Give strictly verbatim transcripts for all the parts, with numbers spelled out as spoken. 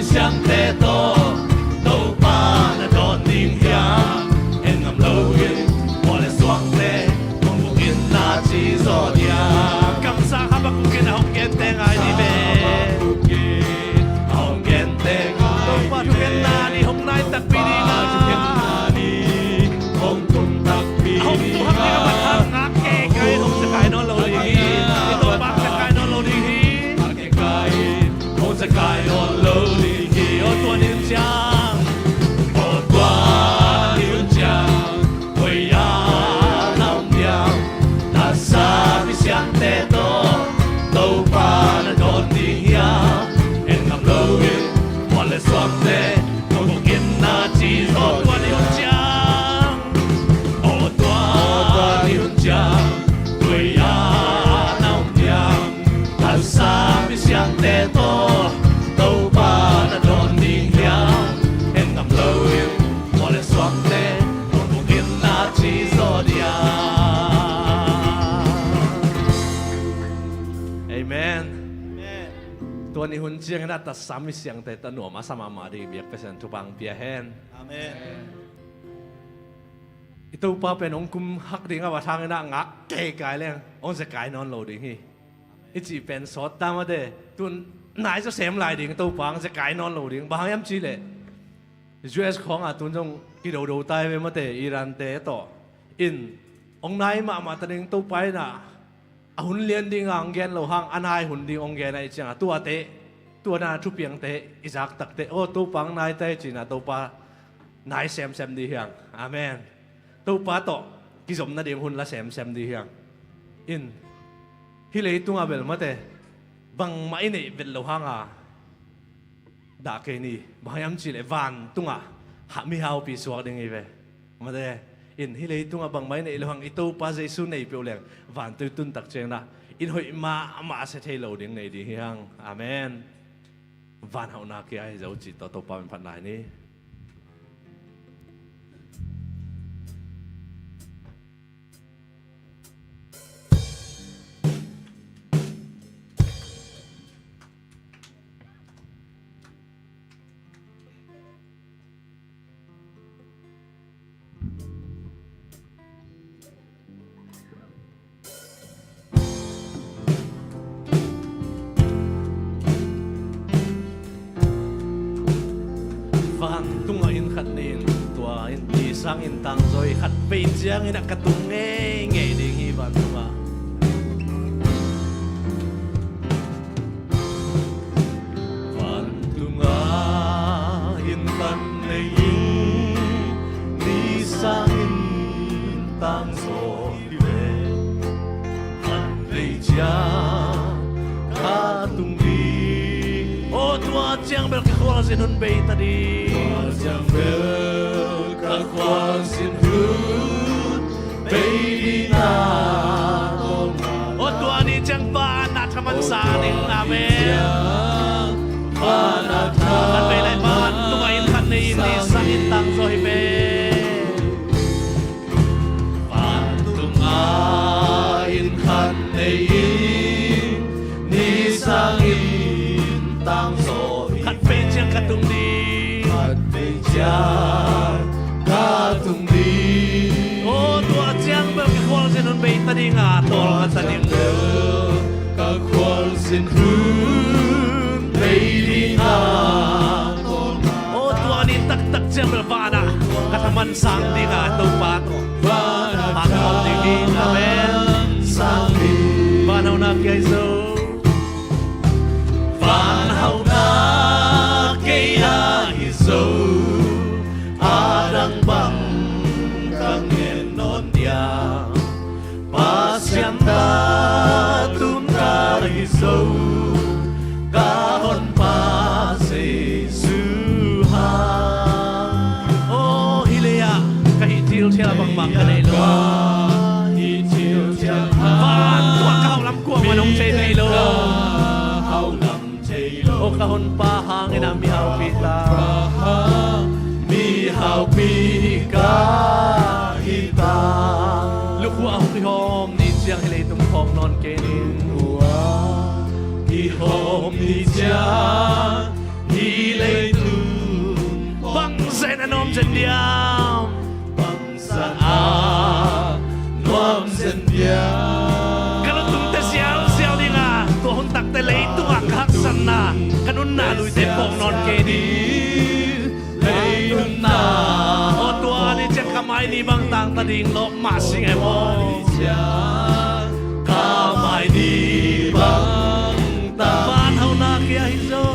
Siangte tawh Topa na dawn ding hiam? En ngam lo in, mual le suangte hong bukin na ci zaw diam? Kamsang Habakkuk in a hong gente ngai ni ve. Habakkuk in a hong gente ngai ni ve. Topa thungetna ni hong nai takpi ding a. Topa thungetna ni hong tung takpi ding a. A hong tung hak ding a, mat hak ngak kei kai, hong zekai nawn lo ding hi. I Topa zekai nawn lo ding hi. Hong zekai nawn lo ding hi. Aw tua ni hun ciang, aw tua ni hun ciang, koi ah na om diam? Na sa mi siangte tawh Topa na dawn ding hiam? En ngam lo in, mual le suangte hong bukin na ci zaw. Aw tua ni hun ciang, aw tua ni hun ciang, koi ah na om diam? Kamsang mi siangte tawh Topa na dawn ding hiam? En ngam lo in, mual le suangte hong bukin na ci zaw diam? Amen. Amen. Tua ni hun ciangin a tatsam mi siangte tawh nuam a sa mahmah ding biak Pasian thupha pia hen. Amen. I Topa pen hong kum hak ding a, va thang in a ngak kei kai leng hong zekai nawn lo ding hi. I cih pen sawt ta mate, tun nai zaw sem lai ding Topa hong zekai nawn lo ding. Bang hang hiam cih leh U S khawngah tun zong kidodo tai ve mate, Iran te tawh. In hong nai mahmah ta ding Topa in a, a hun lian ding a hong gen lo hang, a nai hun ding hong gen ahih ciangah tuate, tua na thupiangte i zak takte, aw Topa hong nai tai ci-in a Topa nai semsem ding hiang. Amen. Topa tawh kizom nading hun la semsem ding hiang. In, hih leitungah bel mate, bangmah i neih vet loh hanga dah kei ni. Bang hiam cih leh vantungah ha, mihaupi suak ding hi ve. Mate, in hih leitungah bangmah i neih loh hang i Topa Jesu nei peuh leng, vantui tun tak ciangin ah in hoih mahmah a sia thei lo ding nei ding hi hang. Amen. Van hauhna kia hi zo cih tawh Topa min phat lai ni. Vantungah inn khat nei in, tua inn sang inn tangzaw hi. Khat vei ciangin ah ka tung ngeingei ding hi vantungah. Vantungah inn khat nei in, ni sang inn tangzaw hi ve. Khat vei ciang ka tung ding. Aw tua ciang bel ka khualzin hun bei ta ding. Tua ciang bel ka khualzin hun bei ding a tawlnga. Aw tua ni ciang vanah thaman sang ding. Amen. Khat vei lai vantungah inn khat nei in, ni sang inn tangzaw hi ve. Vantungah inn khat nei in, ni sang inn tangzaw hi. Khat vei ciang ka tung ding. Khat vei ciang ka tung ding. Aw tua ciang bel ka khualzin hun bei ta ding a, tawlnga ta ding. Ka khualzin hun bei ding a tawlnga. Aw tua ni taktak ciang bel vanah ka thaman sang ding a, Topa tawh. Vanah ka thaman sang ding. Amen. Van hauhna kia hi zo. Van hauhna kei ahi zo. A dang bang ka ngen nawn dia. Pasian ta tun ka hi zo, ka honpa Jesu hang. Aw hih lei-ah ka hih thilthial bangbang ka nei lo. Ka hih thilthial hang. Vantung ah ka hauh lam kuamah hong thei thei lo. Ka hauh lam thei lo. Aw ka honpa hangin ah mihaupi ta. Mihaupi ka hi ta. Lukhua hong kihawm ni ciang hih leitung khawng nawn kei ni. Lukhua kihawm ni ciang Hih leitung bangzah in a nuam zen diam? Bangzah a nuam zen diam? Ka luttungte zialzial ding a, tua hun takte leitungah ka haksatna, ka nunna luite pawk nawn kei ding. Leitungah. Aw tua ni ciang ka mai ni bang tangta ding lawp mah sing e maw? Ka mai ni bang tang. Van hauhna kei ah hi zo.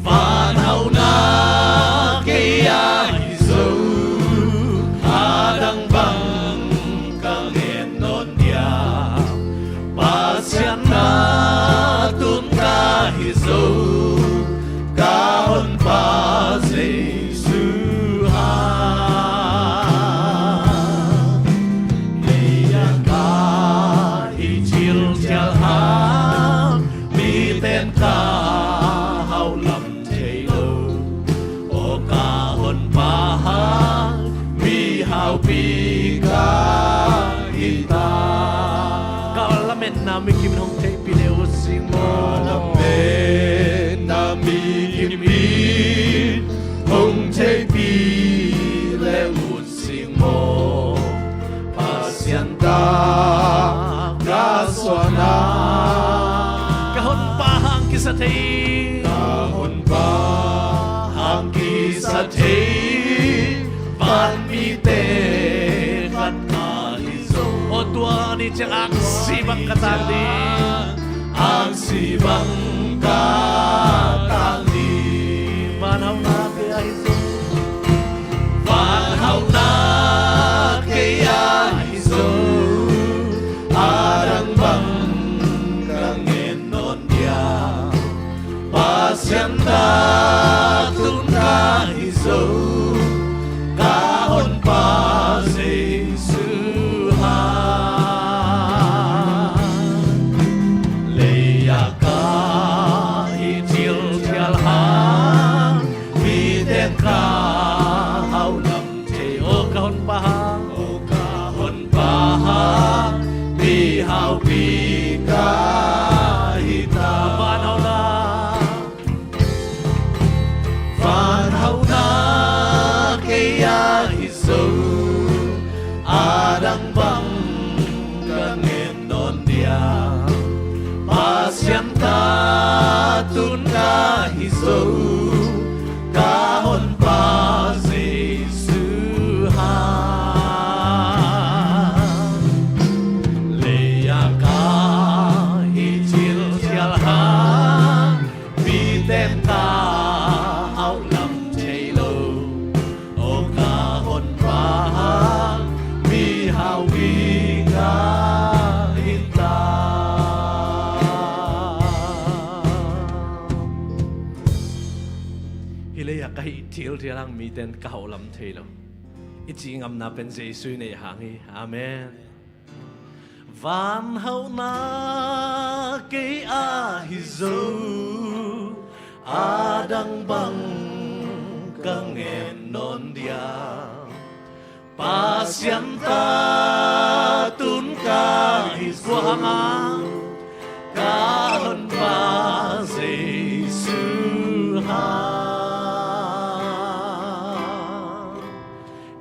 Van hauhna kei ah hi zo. A dang bang ka ngen nawn diam? Pasian na tun ka hi zo, ka honpa Jesu hang. Lei ah ka hi thilthial hang, miten ka hauh lam thei lo. Aw ka honpa hang, mihaupi ka hi ta. Ka lametna mi kim in hong theihpih le ut sing maw? Ka lametna mi kim in hong theihpih le ut sing maw? Pasian ka, ka suahna. Ka honpa hang kisa thei. Ka honpa hang kisa thei. Vanmite khat ka hi zo. Aw tua ni ciang aksi bang ka tang ding. Aksi bang ka tang ding. Van hauhna kei ah hi zo. Van hauhna kei ah hi zo. A dang bang ka ngen nawn diam? Pasian na tun ka hi zo, ka honpa Jesu hang. Lei ah ka hi thilthial hang, miten ka hauh lam thei. Aw ka honpa hang, aw ka honpa hang, mihaupi ka hi ta. Van hauhna. Van hauhna kei ah hi zo, a dang bang ka ngen nawn diam? Pasian na tun ka hi zo, ka honpa Jesu hang. Lei ah ka hi thilthial hang, miten ka hauh lam thei lo. Aw ka honpa hang, mihaupi ka hi ta. Hih lei ah ka hi thilthial hang, miten ka hauh lam thei lo. I cih ngamna pen Jesu i neih hang hi. Amen. Van hauhna kei ah hi zo, a dang bang ka ngen nawn diam? Pasian na tun ka hi zo, hang a, ka honpa Jesu hang.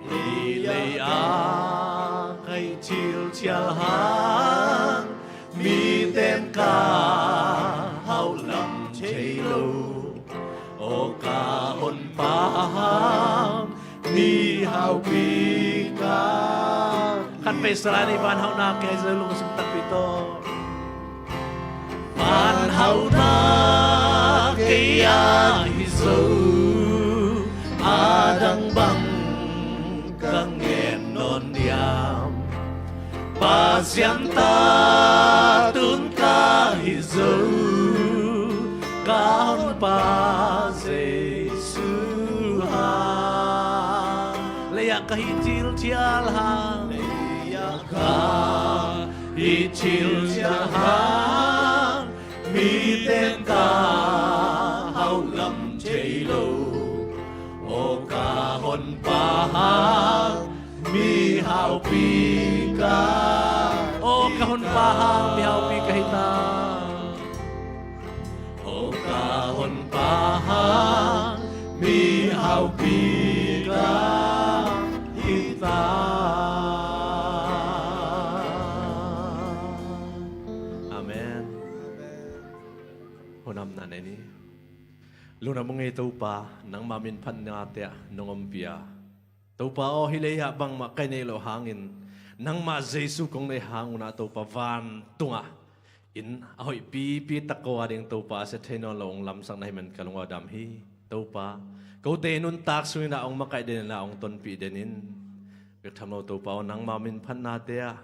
Hih lei ah ka hi thilthial hang, miten ka hauh lam thei lo. Aw ka honpa hang, mihaupi ka. Khat peuh sa lai ni, van hauhna kei ah hi zo, lungsim takpi tawh. Van hauhna kei ah hi zo, a dang bang ka ngen nawn diam? Pasian na tun ka hi zo, ka honpa Jesu hang. Lei ah ka hi thilthial hang, lei ah ka hi thilthial hang, miten ka hauh lam thei lo. Aw ka honpa hang, mihaupi ka. Aw ka honpa hang, mihaupi ka hi ta. Topa honpa hang mi haupi ka hi ta. Amen. Hunam na nei ni. Lungdam ung ei Topa, nangma min phatnate ah nong ompih a. Topa aw, hih leiah bangmah ka neih loh hangin, nangmah Jesu kong neih hang un ah Topa, vantungah inn a hoih pipi tak ko ading Topa, a sia thei nawn lo hong lamsak na hih man ka lung a dam hi. Topa, kote i nuntak sungin ah hong makaih den in ah hong tonpih den in. Bek tham lo Topa aw, nangma min phatnate ah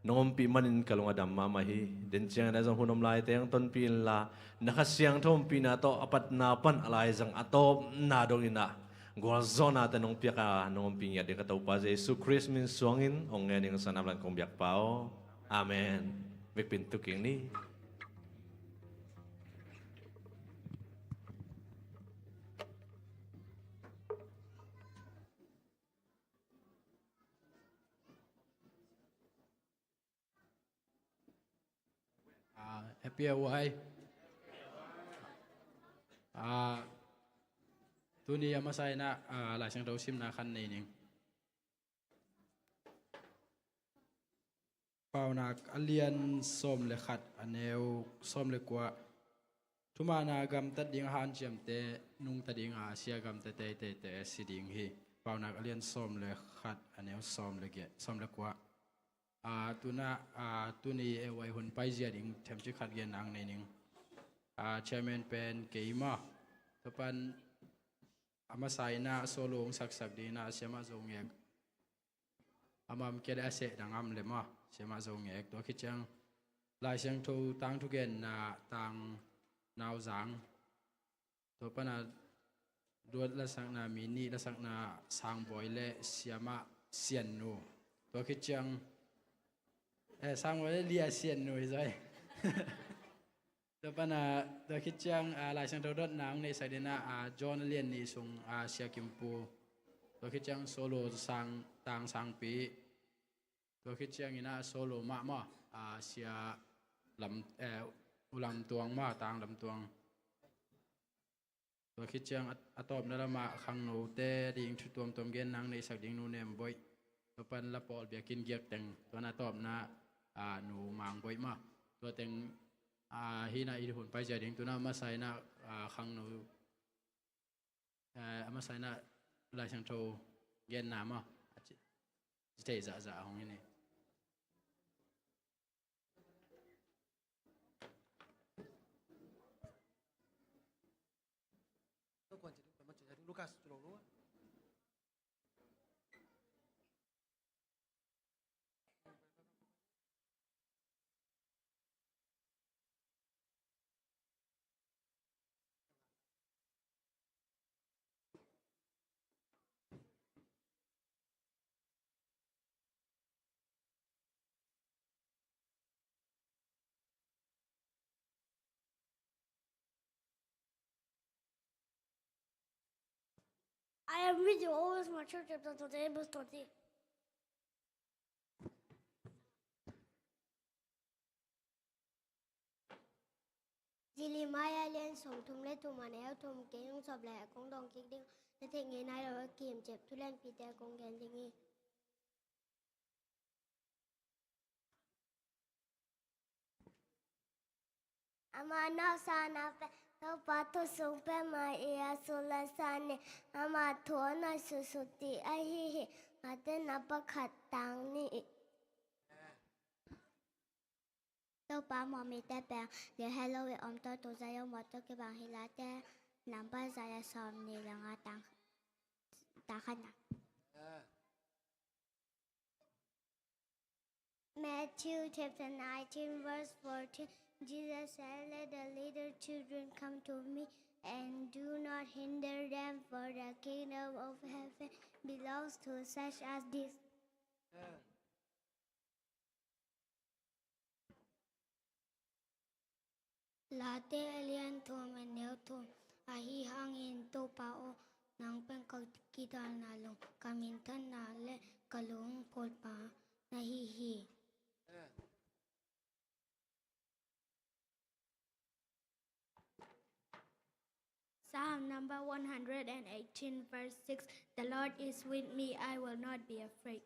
nong ompih manin ka lung a dam mahmah hi. Den ciangin ah zong hun om laite hong tonpih inla, na Kha Siangtho ompihna tawh a patna pan a laizang a tawpna dongin ah gualzawhnate nong piak a nong ompih ngiat ding ka Topa Jesu Khrist min suangin hong ngen ing. San aplan kong biakpa aw. Amen. Vekpi in tu kik ni. Ah, happy a uai. Ah, tuni a masa in ah, ah, Lai Siangtho simna khat nei ning. Paunak a lian sawm le khat, a neu sawm le kua. Thumanah gamtat ding a hanciamte, nungta ding a sia gamtate teitei si ding hi. Paunak a lian sawm le khat, a neu sawm le giat, sawm le kua. Ah, tunah, ah, tuni ei uai hun paizia ding themcik khat gen nang nei ning. Ah, chairman pen kei maw. Tua pan a masa in ah solo hong saksak ding in ah siamah Zo Ngek. A mam kia le a seh dang am le maw, siamah Zo Ngek. Tua khit ciang Lai Siangtho tangthu genna tang nauzang. Tua pana duat lasakna, mi nih lasakna Sangbawi le siamah Siannu. Tua khit ciang, eh, Sangbawi le lia Siannu hi zaw hi. Tua pana, tua khit ciang, ah, Lai Siangtho dotna hong neihsak ding in ah, ah, John a lian nih sung, ah, Sia Kimpu. Tua khit ciang solo sang, tang sangpi. Tua khit ciangin ah solo mahmah, ah, Sia Lam, eh, U Lam Tuang mah, tang Lam Tuang. Tua khit ciang a, a tawpna lamah khangnote ding thu tuamtuam gen nang neihsak ding Nu Nem Boih. Tua pan la pawl biakinn giak teng. Tua na tawpna, ah, Nu Mang Boih mah. Tua teng, ah, hi in ah i hun paizia ding. Tunah a masa in ah, ah, khangno, eh, a masa in ah Lai Siangtho genna mah. A ci, ci thei zahzah hong hi ni. I am reading always my church chapter twenty-eight, verse twenty. Jeremiah lian sawmthum le thum, a neu thum. Kei hong sawp le a kong dawng kik ding, na theih ngei nai lo a kim ciap thu lianpite a kong gen ding hi. Ama nausa na pen Topa thu sung pen ma i a sulasa ni, ama thu a nai susu ti ahi hi. Mate na pakhat tang ni. Topa mawhmite peng le hello i om to tu zai o mawh to kibang hi late. Nampa zai a sawm ni le nga tang, tang khat na. Matthew chapter nineteen, verse fourteen. Jesus said, "Let the little children come to me and do not hinder them, for the kingdom of heaven belongs to such as this." Late a lian thum, a neu thum. Ahi hangin Topa aw, nang pen ka kidalna lung, ka minthanna le ka lunggulhpa na hi hi. Psalm number one hundred and eighteen, verse six. The Lord is with me, I will not be afraid.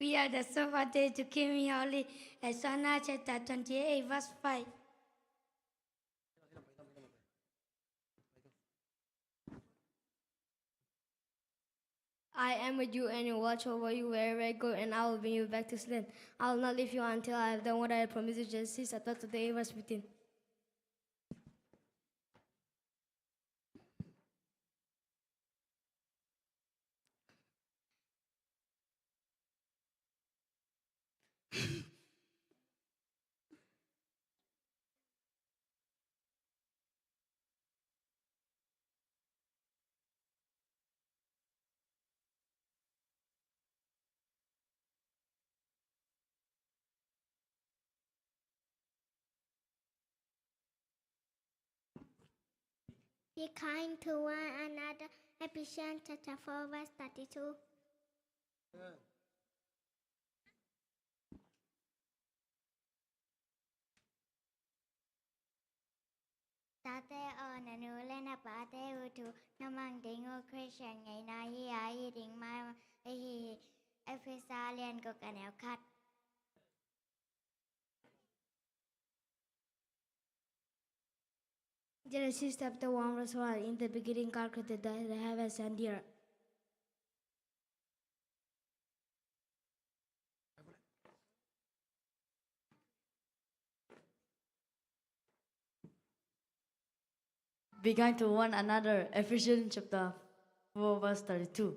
We are the Sabbath day to keep me holy. Exodus chapter twenty-eight, verse five. I am with you and will watch over you wherever you go, and I will bring you back to Zion. I will not leave you until I have done what I promised you. Genesis chapter twenty-eight, verse fifteen. Be kind to one another. Ephesians chapter four, verse thirty-two. Tate aw, na nu le na pate uh thu na mang ding uh Christian ngeina hi a, hi ding mai ahi hi. Efesa lian guk, a neu khat. Genesis chapter one, verse one. In the beginning, God created the, the heavens and the earth. Be kind to one another. Ephesians chapter four, verse thirty-two.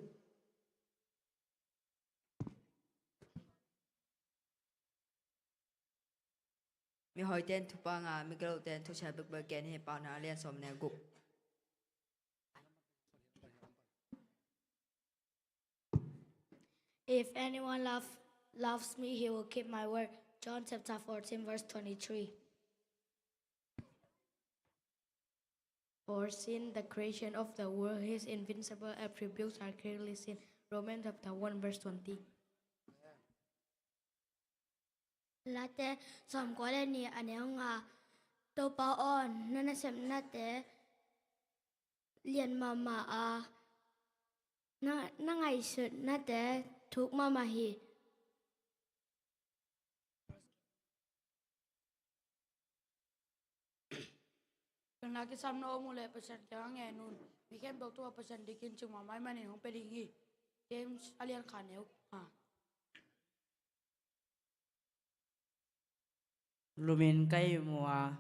Mihoih ten thupha nga, migiloh ten thusia bekbek gen hi. Paunak a lian sawm, a neu guk. If anyone love, loves me, he will keep my word. John chapter fourteen, verse twenty-three. For since the creation of the world, his invincible attributes are clearly seen. Romans chapter one, verse twenty. Late sawmkua le nih, a neu nga. Topa aw, na nasepnate lian mahmah a, na, na ngaihsutnate thuk mahmah hi. Nang kisam na om uh leh Pasian kiangah ngen un. Mi khempeuh thu-ah Pasian dikin cing mahmah ahih manin hong pia ding hi. James a lian khat, a neu nga. Lumin ka ihmu a,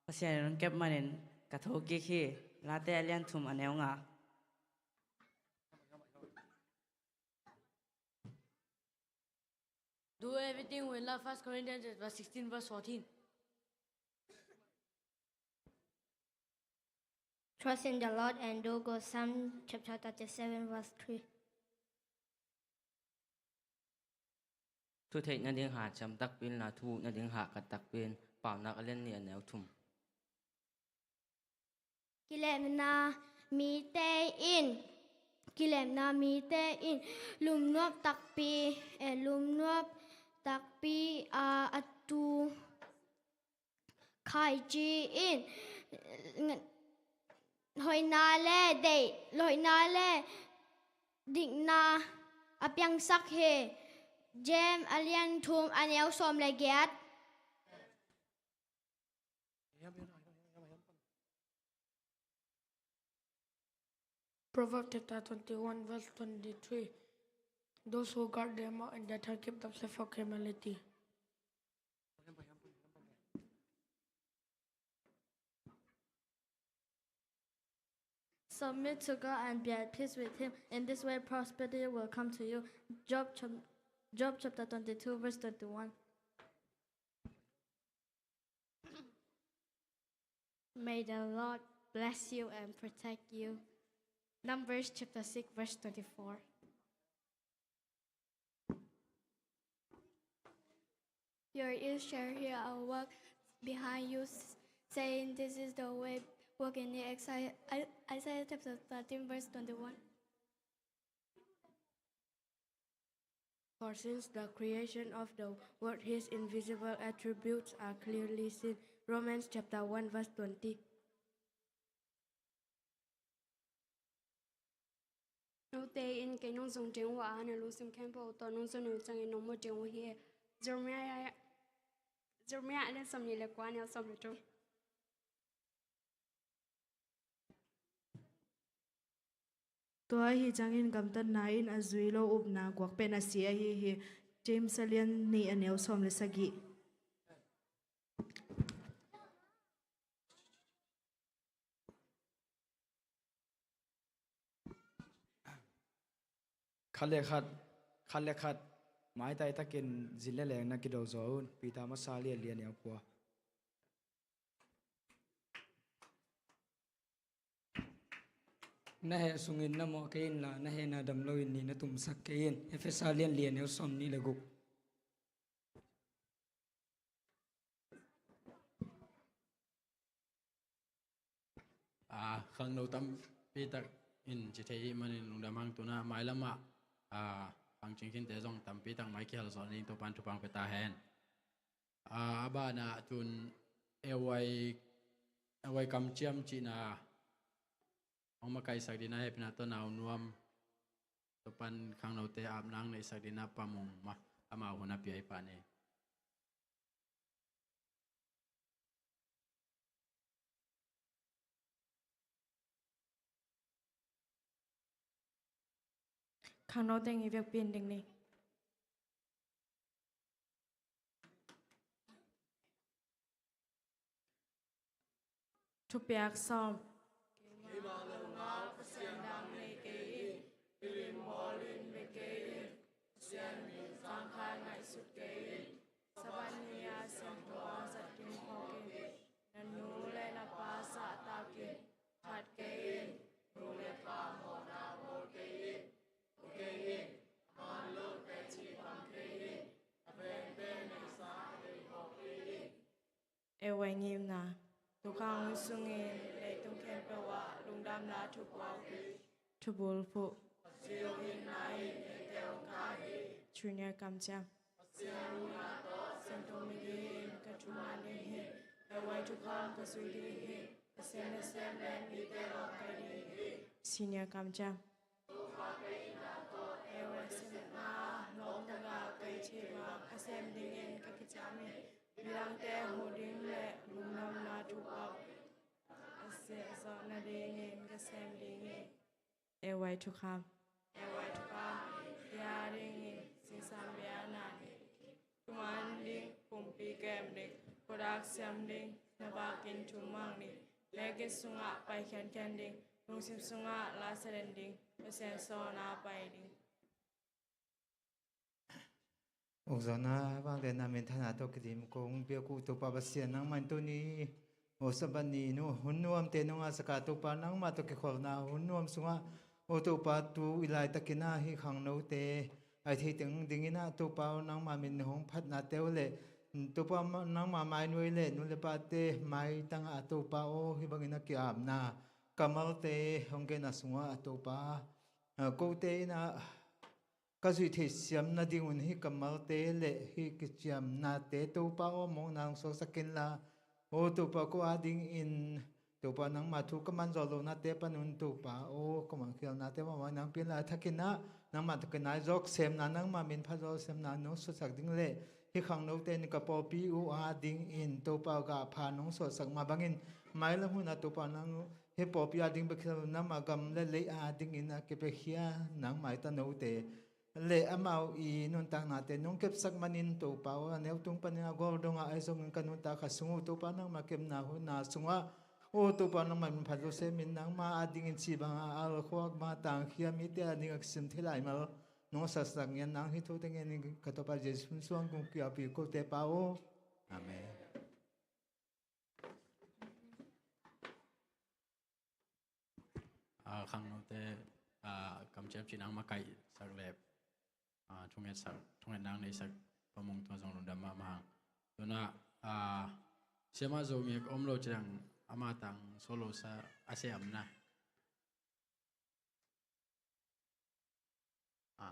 Pasian in hong kep manin ka thokik hi. Late a lian thum, a neu nga. Do everything with love. First Corinthians chapter sixteen, verse fourteen. Trust in the Lord and do good. Psalm chapter thirty-seven, verse three. Thu theih nading hat ciam takpi in la, thu huh nading hat khat takpi in. Paunak a lian nih, a neu thum. Kilemna mite in, kilemna mite in lumnuap takpi, eh, lumnuap takpi a, a tu khaici in, hoihna le deih, hoihna le dikna a piangsak hi. James a lian thum, a neu sawm le giat. Proverbs chapter twenty-one, verse twenty-three. Those who guard their mouth and their tongue keep themselves from calamity. Submit to God and be at peace with Him. In this way, prosperity will come to you. Job, chap-, Job chapter twenty-two, verse twenty-one. May the Lord bless you and protect you. Numbers chapter six, verse twenty-four. your ears shall hear a voice behind you, s- saying, "This is the way, walk in it." Isaiah, I- Isaiah chapter thirteen, verse twenty-one. For since the creation of the world, his invisible attributes are clearly seen. Romans chapter one, verse twenty. Note in kei nong zong ding uh a, na lungsim khempeuh tawh nong zon uh ciangin nong mu ding uh hi. Jeremiah, Jeremiah a lian sawm nih le kua, a neu sawm le thum. Tua ahi ciangin gamtatna in a zui lo upna guak pen a si ahi hi. James a lian nih, a neu sawm le sagih. Khat le khat, khat le khat, maitai takin zin le leng na kido zaw un. Peter masa lian li, a neu kua. Na heh sungin na mawh kei inla, na hehna dam loin ni na tumsak kei in. Efesa lian li, a neu sawm nih le guk. A, khangno tampi tak in ci thei ahih manin lungdam hang. Tu-in ah mailam ah, a, khangcing khinte zong tampi tak mai kihel zawh nading Topa'n thupha pia ta hen. A, a banah tu-in A Y, A Y kamciam cihna hong makaihsak dingin ah hehpihna tawh Nau Nuam, Topa'n khangnote apna hong neihsak dingin ah Pa Mung mah, amau hun a pia hi pah ni. Khangno teng i vekpi in ding ni. Thupiak sawm. Keimah lo ngau Pasian dang nei kei in, milim bawlin bia kei in, Pasian min zangkhai ngaihsut kei in, Sabbath ni-a siangtho a zat ding phawk in, na nu le na pa sahtak in, that kei in, nu le pa mawhna bawl kei in, thu kei in, a man lote cih bang kei in, a vengte neihsa vei phawk kei in. A Y ngimna. Tukhang hun sungin leitung khempeuh ah lungdamna thupuak hi. Thubulphuh. Junior kamciam. Pasian lungna tawh siangtho mi dingin ka thuman ding hi. A Y thukham ka zui ding hi. Pasian nasem le mite lawm ka hi ding hi. Senior kamciam. Topa kei na tawh A Y sepna lawm taka kei thei bang a sem dingin ka kiciam hi. Midangte huh ding le lungdamna thuak a siah zawh nadingin ka sem ding hi. A Y thukham. A Y thukham. Bia dingin sisan bia na ding. Thuman ding, pumpi kem ding, khuadak siam ding, na vakin thum mang ding, biakinn sungah pai khiankhian ding, lungsim sungah la salen ding, Pasian sawlna pai ding. Ukzawhna vangte na minthanna tawh kidim kong biak uh Topa Pasian nangmah in tuni aw Sabbath ni nu hun nuamte nong ngahsak a Topa nangmah tawh kikholhna hun nuam sungah aw Topa tu i laitakin ah hih khangnote a i theih teng dingin ah Topa aw nangmah min hong phatnate uh le Topa nangmah mainuai le nu le pate maitang ah Topa aw hih bangin a ki-apna kammalte hong genna sungah Topa kote in ah ka zuih theih siam nadingun hih kammalte le hih kiciamnate Topa aw mawkna hong suaksak inla aw Topa ko adingin Topa nangma thu ka man zawh lohnate panun Topa aw ka mangkhialnate mahmah nang pia inla a thakin ah nangmah tawh ka nai zawk semna nangmah min phat zawk semna nong suaksak ding le hih khangnote in ka pawlpi uh adingin Topa gah pha nong suaksak mah bangin mailam hunah Topa nang hih pawlpi ading bek hi lo nangmah gam le lei adingin a kipiakhia nang maitanote le amau i nuntaknate nong kepsak manin Topa aw a neutung panin a gual dongah ahi zongin ka nuntak khat sung uh Topa nangmah kepna huna sungah aw Topa nangmah min phat lo semin nangmah adingin cih bangah a alkhuak bangah tangkhia mite adingah kisim thei lai mal nong saksak ngiat nang hih thute ngenin ka Topa Jesuh suang kong kiapi kote pa aw. Amen. A khangnote a kamciam cih nang makaihsak le a thungetsak thunget nang neihsak Pa Mung tua zong lungdam mahmah hang. Tuna, ah, Siamah Zo Ngek om lo ciang ama tang solo sa a sem na. Ah,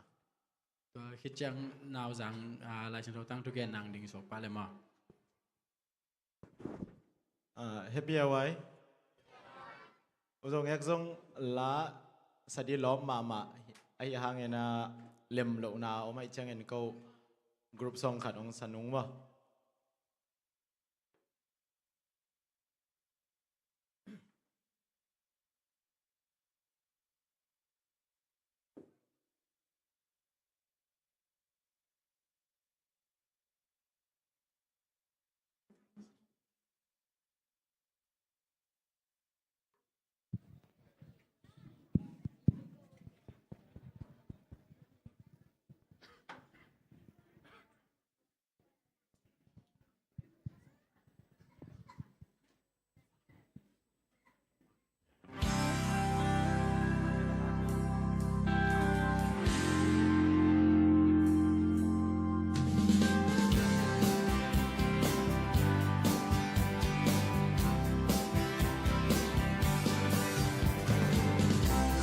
tua khit ciang Nauzang, ah, Lai Siangtho tang thugen nang ding suak pah le maw? Ah, Happy Awai. U Zo Ngek zong la sa ding lawp mahmah ahih hangin a lem lohna om ahih ciangin ko group song khat hong sa nung maw.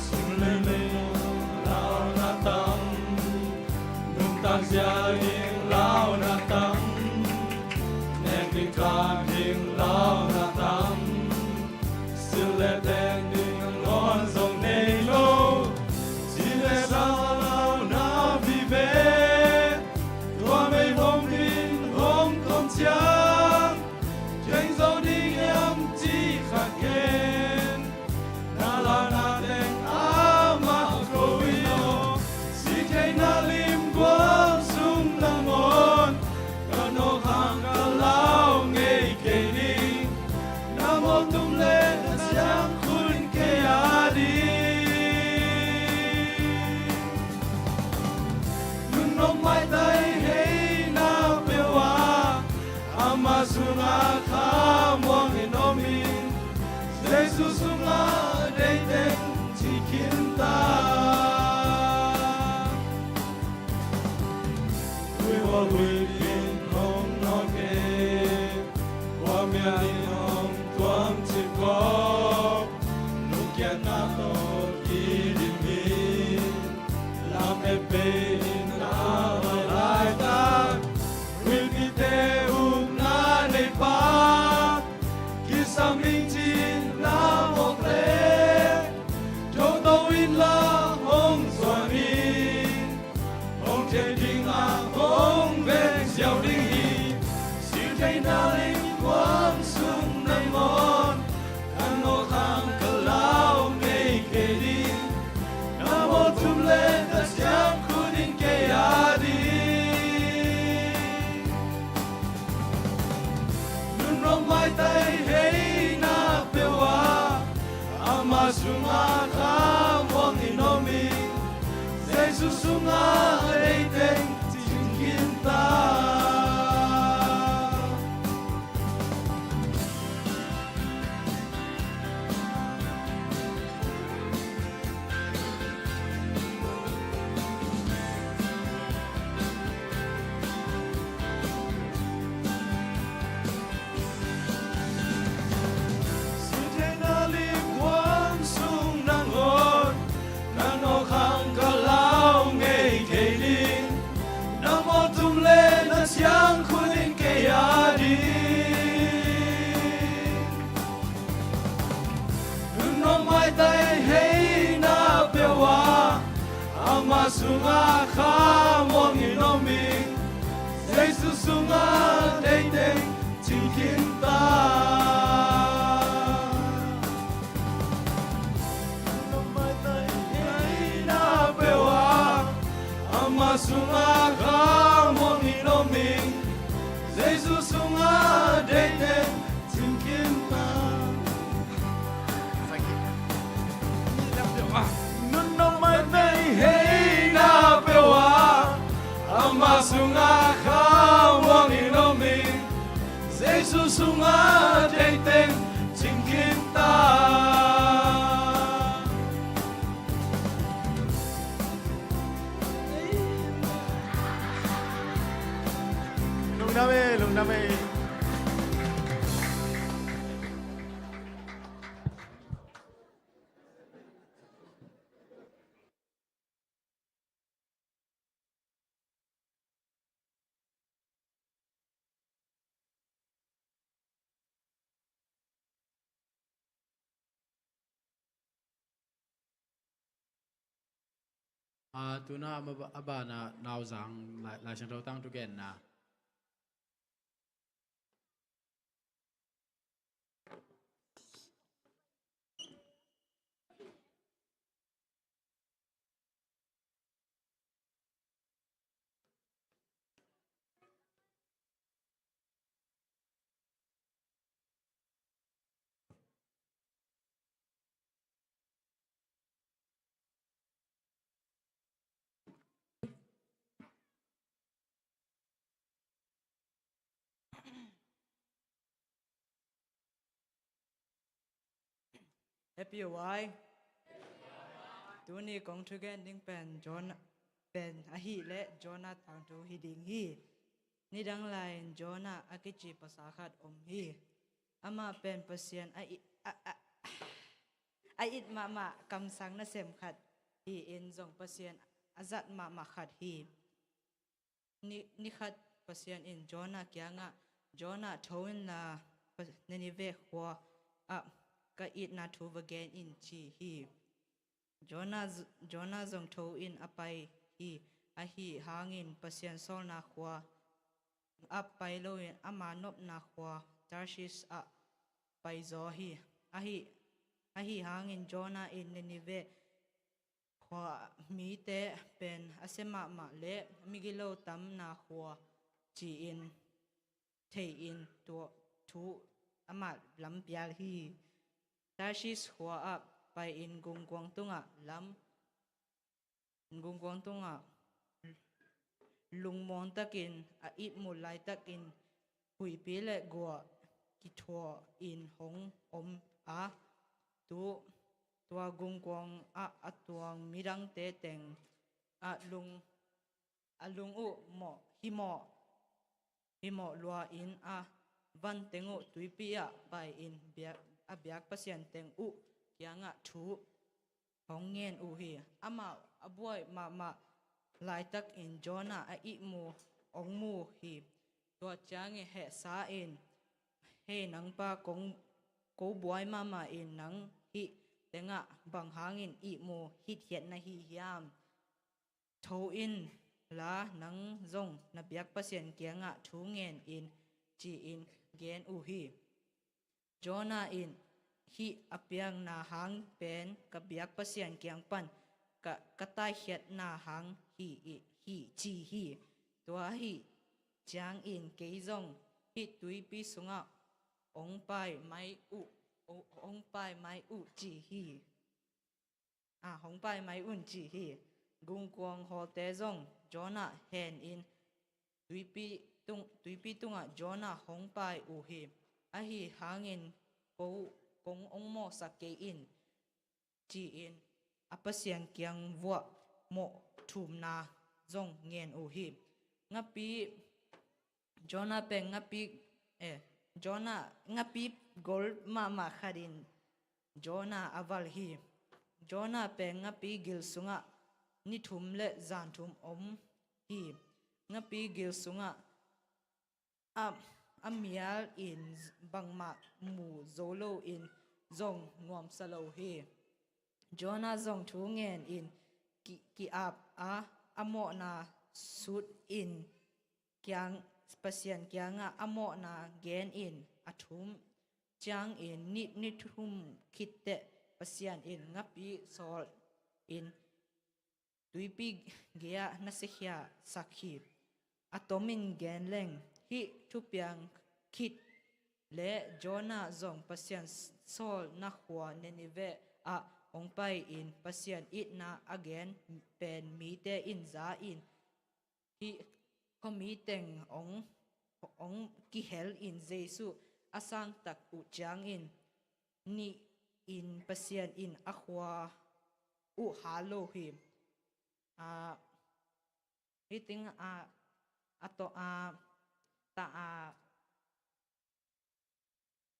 Sum le mei launa tam, nuntak zial ding launa tam, nek ding khan ding launa tam, sil le ten ding ngawn zong nei lo, ci le sa launa vive, tua mei vom in hong tom ciang, keng zo ding hiam ci kha ken. Na launa teng amah ko hi lo, si theihna lim guam sung nangawn, ka nawk hang ka lau ngei kei ding, na mawh tum le na siang khun kei a ding. Nunnom maitai hei na peuh a, ama sungah khamuang in om in, Jesu sungah deih teng ci khin ta. Huih hua huih in hong nawk e, hua mial in hong tuam cip kawk, lungkiatna tawh kidim in, lam et pei in na hoih laitak, huihpite ukna neipa, kisam ing ci-in na mawk leh, toto in la hong zuan in, hong thei ding a hong veng ziau ding hi. Sil theihna lim guam sung nangawn, ka nawk hang ka lau ngei kei ding, na mawh tum le na siang khun in kei a ding. Nunnom maitai hei na peuh a, ama sungah khamuang in om in, Jesu sungah deih teng cing khin ta. Sil theihna lim guam sung nangawn, na nawk hang ka lau ngei kei ding, na mawh tum le na siang khun in kei a ding. Nunnom maitai hei na peuh a, ama sungah khamuang in om in, Jesu sungah deih teng cing khin ta. Nunnom maitai hei na peuh a, ama sungah khamuang in om in, Jesu sungah deih teng cing khin ta. Nunnom maitai hei na peuh a, ama sungah khamuang in om in, Jesu sungah deih teng cing khin ta. Lungdam e, lungdam. Amen. A, tuna a ma-, a banah Nauzang Lai, Lai Siangtho tangthu genna. Happy Wai. Tuni kong thugen ding pen Jonah pen ahih leh Jonah tangthu hi ding hi. Nidang lai-in Jonah a kici pasal khat om hi. Amah pen Pasian a it, a, a, a it mahmah kamsang nasem khat hi-in zong Pasian a zat mahmah khat hi. Ni, ni khat Pasian in Jonah kiangah, "Jonah, tho inla, Pa-, Nineveh khua ah ka itna thu va gen in," ci hi. Jonah z-, Jonah zong tho in a pai hi. Ahi hangin Pasian sawlna khua ah pai loin ama nopna khua Tarshish ah paizaw hi. Ahi, ahi hangin Jonah in Nineveh khua mite pen a sia mahmah le migilo tamna khua ci-in thei-in tua thu amah lampial hi. Tarshish khua ah pai-in gungkuang tungah lam, gungkuang tungah lungmuang takin a ihmut laitakin huihpi le guah kithuah in hong om a, tu, tua gungkuang ah a tuang midangte teng a lung, a lung uh mawh, himawh, himawh lua-in a van teng uh tuipi ah pai-in biak, a biak pasian teng uh kiangah thu hong ngen uh hi. Amau a buai mahmah laitakin Jonah a ihmu hong mu hi. Tua ciangin hehsa in, "Hei nangpa, kong, ko buai mahmah in nang hih tengah bang hangin ihmu hitkhiat na hi hiam? Tho inla nang zong na biak Pasian kiangah thu ngen in," ci-in gen uh hi. Jonah in, "Hih a piangna hang pen ka biak Pasian kiang pan ka, ka taikhiatna hang hi, hi," ci hi. Tua ahih ciangin kei zong hih tuipi sungah hong pai mai uh, hong pai mai uh ci hi. A, hong pai mai un ci hi. Gungkuang hawte zong Jonah hen in tuipi tung, tuipi tungah Jonah hong pai uh hi. Ahi hangin ko, kong hong mawhsak kei in, ci-in a Pasian kiang vuah mawh thumna zong ngen uh hi. Ngapi Jonah pen ngapi, eh, Jonah ngapi gol mahmah khat in Jonah a valh hi. Jonah pen ngapi gil sungah ni thum le zan thum om hi. Ngapi gil sungah a, a mial in bangmah mu zo lo in zong nuamsa lo hi. Jonah zong thu ngen in ki, ki-ap a, a mawhna sut in kiang, Pasian kiangah a mawhna gen in a thum ciangin ni, ni thum khit teh Pasian in ngapi sawl in tuipi gei-ah na siakhia sak hi. A tomin gen leng, hih thupiang khit le Jonah zong Pasian sawlna khua Nineveh ah hong pai in Pasian itna a gen pen mite in za in hih khuami teng hong, hong kihel in Jesuh a sangtak uh ciangin nih in Pasian in a khua uh hal lo hi. A, hih teng a, a to a, ta a,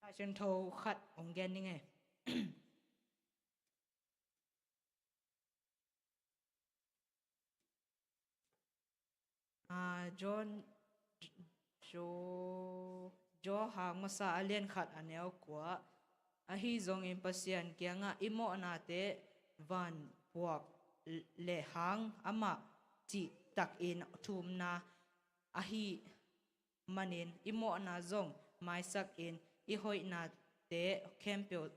Lai Siangtho khat hong gen ning e. Ah, John, Jo, Johan masa a lian khat a neu kua. Ahi zongin Pasian kiangah i mawhnate van puak lehang amah cihtakin thumna ahi manin i mawhna zong maisakin i hoihnate khempeuh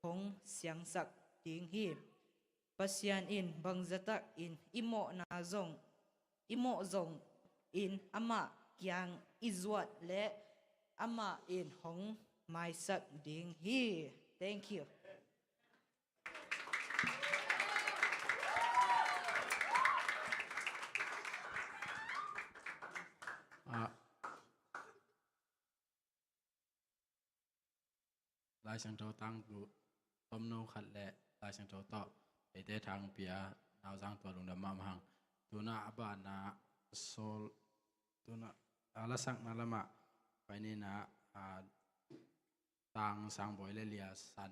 hong siangsak ding hi. Pasian in bangzatakin i mawhna zong, i mawh zongin amah kiang i zuat leh amah in hong maisak ding hi. Thank you. Ah, Lai Siangtho tangthu tomno khat le Lai Siangtho tawh eite thang pia nauzang tua lungdam mahmah hang. Tuna a bana sol, tuna a lasakna lamah pai nina, a, Tang Sangbawi le Lia San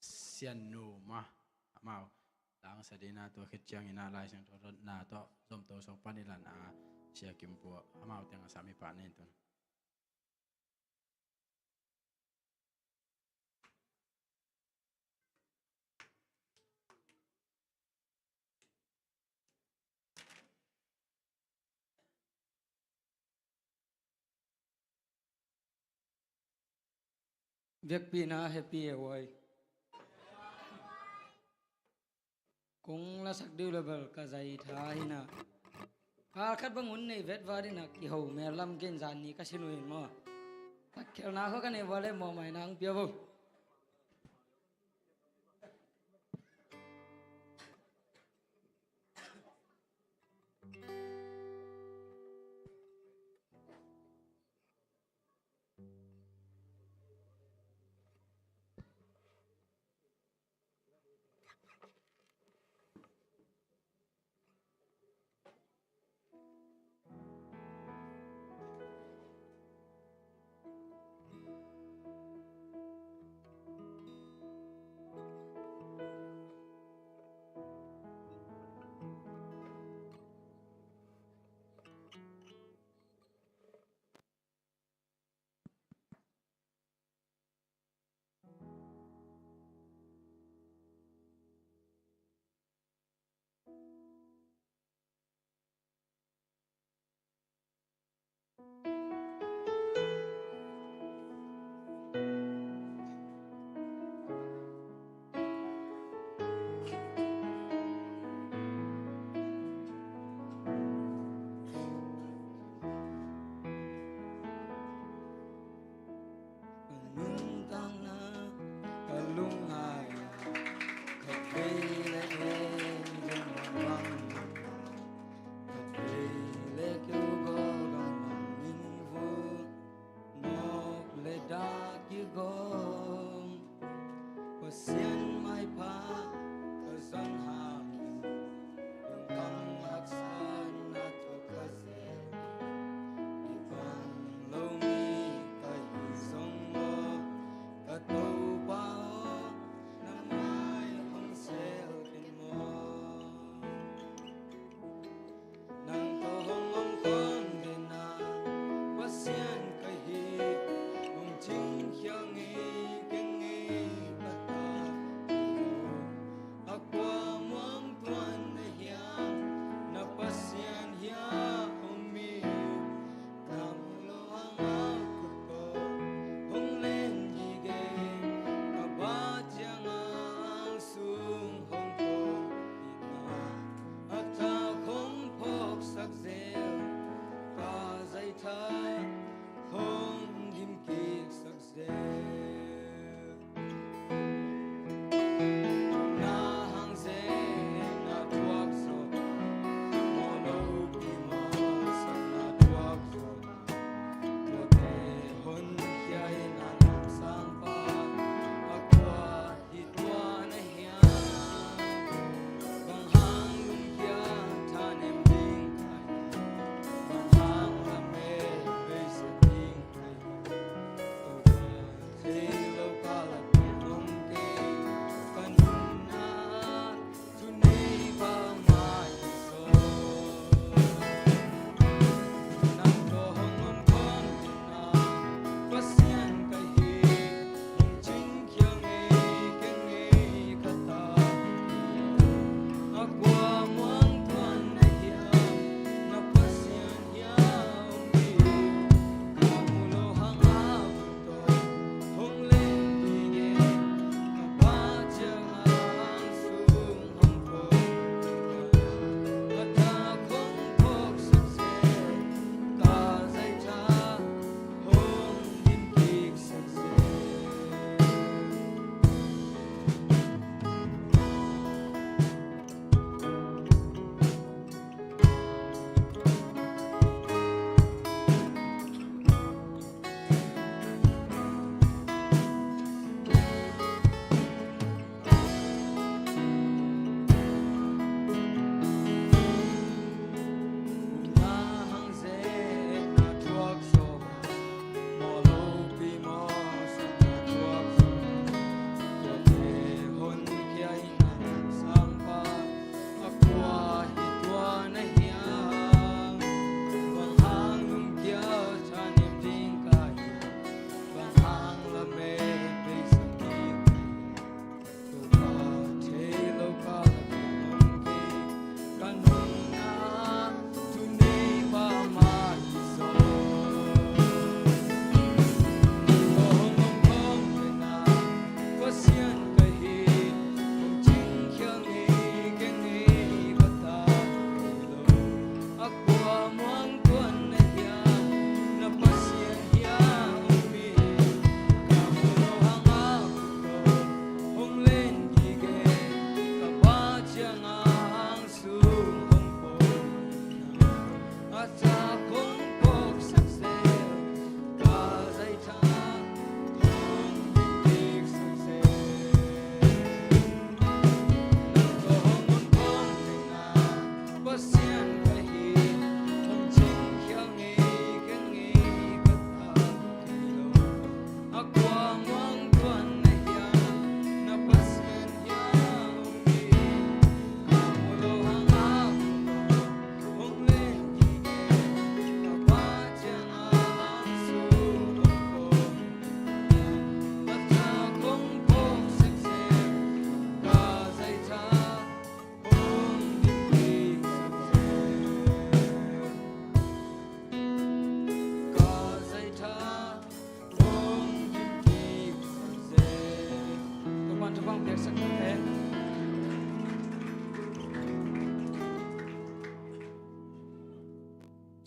Sian Nu mah amau tang sadina tua khit ciangina Lai Siangtho dotna tawh zomto song pan i lan a Sia Kim Pua amau teng a sami pah nin tun. Vekpi na happy e uai. Kong lasak diu le bel ka zai tha hina. Kal khat bang hun nei vet vat hina kiho mel lam ken zan ni ka sin uh hin maw. Takkelna kho ka nei vat le maw mai nang pia vo.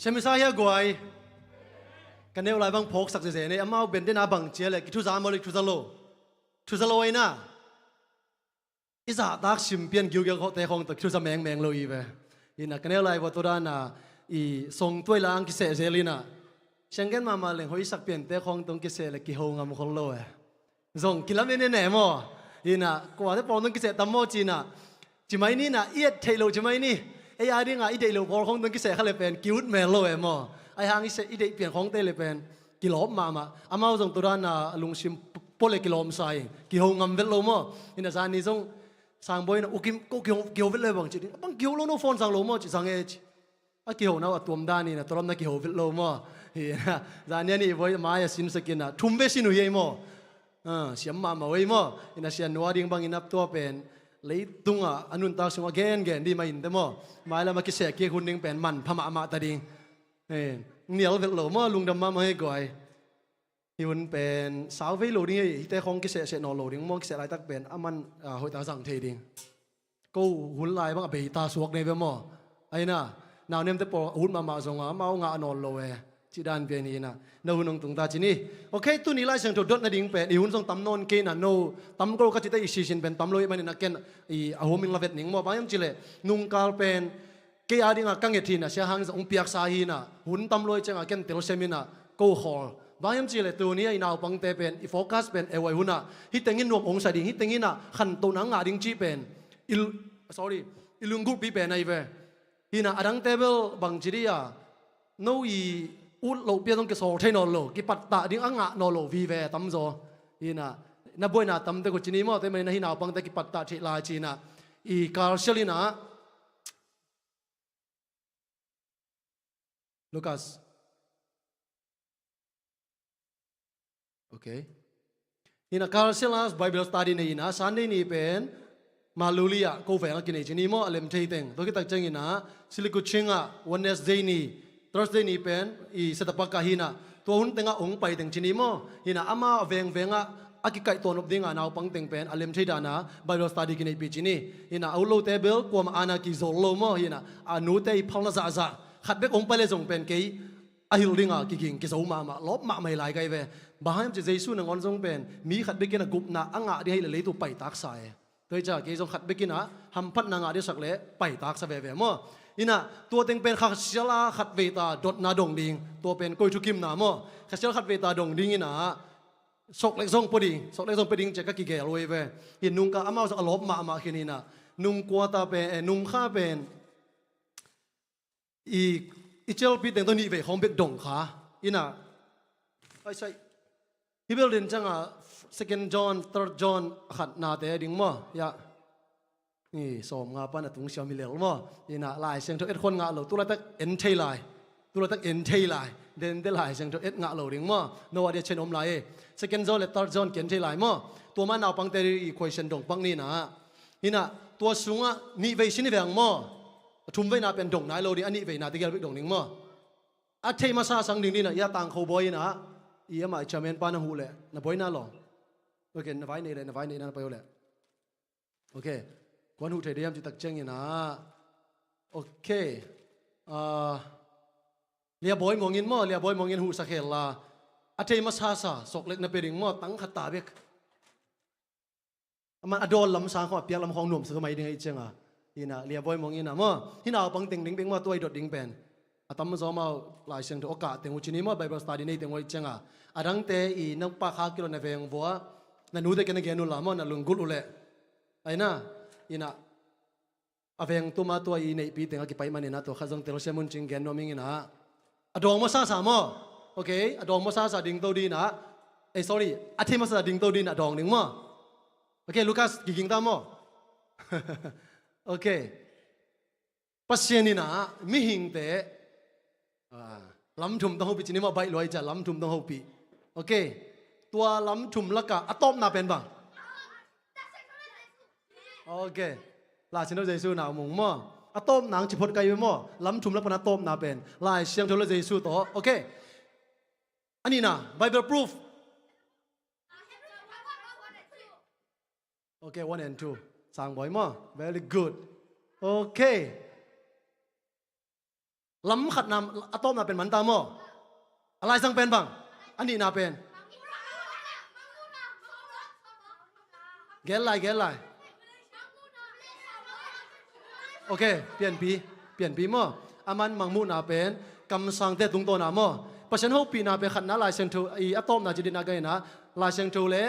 Chemisa hia guai. Ka neu lai bang phawksak zeze nei, amau bente na bang cia le, kithuza maw le kithuza lo? Thuza lo aina. I zahtak sim pian giugiau khawhte khawng tawh kithuza mengmeng lo i ve. Ina ka neu lai vua tua dana i song tuai la ang kiseh zel ina. Sianggen mahmah leng hoih i sak piante khawng tawh kiseh le kiho ngam khol lo e. Zong kilam en en e maw? Ina kuate pawl tawh kiseh tam maw cina. Ci mai ni na, i et theih loh ci mai ni. Ei a dinga i deih loh pawl khawng tawh kiseh kha le pen kiut mel lo e maw? Ai hang i seh i deih pian khawngte le pen kilawm mahmah. Amau zong tua dana lungsim pua le kilawmsa ing. Kiho ngam vet lo maw? Ina zani zong Sangbawi na ukim ko kiho, kiho vet lo bang ci ding. Bang kiho lo no phone sang lo maw ci sang e ci. A kiho na a tuam dan ina tua lam na kiho vet lo maw? Hi na zani a nih bawi mai a sin sakin a thum ve sin uh hi ei maw? Ah, siam mahmah uh ei maw? Ina sian nua ding bang ina tua pen leitunga a nuntak sungah gengen di mah in te maw? Mai lam a kiseh kik hun ding pen manpha mahmah ta ding. Eh, nial vet lo maw? Lungdam mahmah hi guai. Hi hun pen sau vei lo ding hi, hite khawng kisehseh nawn lo ding maw, kiseh laitak pen a man, ah, hoihtak zang thei ding. Ko hun lai bang a beita suak nei ve maw? Aina, nau nemte pawl a hun mahmah zonga amau ngah nawn lo e. Ci dan pian hi ina. Na hun hong tungta ci ni. Ok, tuni Lai Siangtho dot nading pen i hun zong tam nawn kei na no tam ko ka cite i sisin pen tam lo i manin a ken i a hum in la vet ning maw? Bang hiam cileh nungkal pen kei a dinga ka nget hi na, sia hang zong hong piaksa hi na, hun tam luai cianga ken telsiam hi na, ko khawl. Bang hiam cileh tuni a i naupangte pen i focus pen e uai hun a hih tengin nuam hong sa ding, hih tengin a khantohna ngah ding cih pen i, sorry, i lunggulhpi pen ahi ve. Hi na a dangte bel bang ci dih a, no i ut loh pia zong kisawl thei nawn lo, kipattah ding a ngah nawn lo vive a tamzaw. Hi na na buaina tamte ko ci ni maw, te mani na hi naupangte kipattah thei lai ci na i kalsial hi na. Lucas. Ok. Ina Carl Silas Bible study nei ina Sunday ni pen Maluli ah ko veng a kinei ci ni maw, a lem thei teng. Tua kitak ciang ina Silikuching ah Wednesday ni, Thursday ni pen i Setapak ah hi na tua hun tengah hong pai teng ci ni maw. Hi na ama a vengveng ah a kikaih tuan up dinga naupang teng pen a lem thei dana Bible study kineihpih ci ni. Hi na a ut lote bel kuama ana kizol lo maw. Hi na a nute i phalna zahzah khat bek hong pai le zong pen kei a hilh dinga kiging kizo mahmah, lawp mahmah hi lai kai ve. Bang hiam ci Jesu nangawn zong pen mi khat bekin a gupna a ngah ding hi le leitu paitaksa e. Tua hi ca kei zong khat bekin a hamphatna ngah ding sak le paitaksa veve maw? Ina tua teng pen khasial a khat veita dotna dong ding, tua pen koi thukimna maw? Khasial khat veita dong ding ina sok lek zong pua ding, sok lek zong pua ding cia ka kigel uh hi ve. Hi nungka amau zong a lawp mahmah khin ina nungkuata pen, eh, nungkha pen i, i celpi teng tawh nih vei khawng bek dong kha. Ina ai sai hi bel din cianga Second John, Third John a khatnate ding maw? Ya. Ni sawm nga pan a tung siam hi lel maw? Ina Lai Siangtho et khuan ngah lo, tu laitak en thei lai. Tu laitak en thei lai. Dente Lai Siangtho et ngah lo ding maw? No a dia chen om lai e. Second John le Third John ken thei lai maw? Tua ma naupangte i question dong pak ni na. Hi na tua sungah nih vei sin hi veng maw? A thum veina pen dong nai lo ding, a nih veina tegel bek dong ding maw? A thei masa sang ding dina, ia tangkho bawi ina i amah i chairman pa na huh leh na bawi na lawng. Ok, na vai nei leh, na vai nei na na pai uh leh. Ok, kuan huh thei diam ci tak ciang ina. Ok. Ah, lia bawi mongin maw, lia bawi mongin huh sa khel la. A thei masa sa sok lek na pe ding maw, tang khat ta bek. Aman a dawl lam sang khawng a piak lam khawng nuamsa mai ding ahi cianga. Ina lia bawi mong ina maw? Hi naupang teng ding bek maw, tua i dot ding pen a tamzaw amau Lai Siangtho a kah teng uh ci ni maw, Bible study nei teng uh ahi cianga. A dangte i nangpa kha kilo na veng vua na nute ke na gen uh la maw, na lunggulh uh leh. Aina ina a veng tuma tua i neihpi teng a kipai manina tua kha zong telsiam un cing gen nuam ing ina. A dawng maw sasa maw? Ok, a dawng maw sasa dingto dina. Eh, sorry, a thei maw sasa dingto dina a dawng ding maw? Ok, Lucas kiging ta maw? Ok. Pasian ina mihingte ah, lam thum tong hopih cini maw, baih luai cia lam thum tong hopih. Ok. Tua lam thum laka a tawpna pen bang? Ok. Lai Siangtho Jesu na mung maw? A tawpna ang ciphot kai maw? Lam thum lak pan a tawpna pen Lai Siangtho le Jesu tawh. Ok. A nihna Bible proof. Ok, one and two. Sang bawi maw? Very good. Ok. Lam khatna, a tawpna pen man ta maw? A laisang pen bang? A nihna pen? Gel lai, gel lai. Ok, pianpi, pianpi maw? A man mangmuhna pen kamsangte tungtawna maw? Pasian hopihna pen khatna Lai Siangtho i a tawpna ci dina ka ina, Lai Siangtho le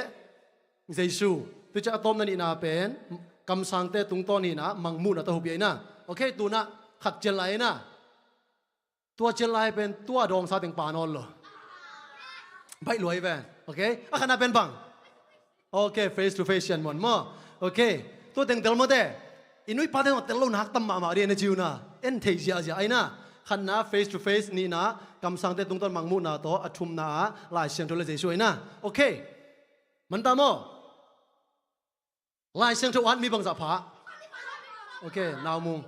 Jesu. Tu ciang a tawpna nihna pen kamsangte tungtawn hina, mangmuhna tawh hopih a ina. Ok, tuna khat cian lai ina. Tua cian lai pen tua dawngsa teng pa nawn lo. Baih luai ven. Ok. A khatna pen bang? Ok, face to face sian muan maw? Ok. Tua teng tel mawte. I nuipa teng tel lo nak tam mahmah dih na ciuna. En thei ziahziah aina. Khatna face to face, nihna kamsangte tungtawn mangmuhna tawh, a thumna ah Lai Siangtho le Jesu aina. Ok. Man ta maw? Lai Siangtho at mi bangzah pha? Ok, naumung.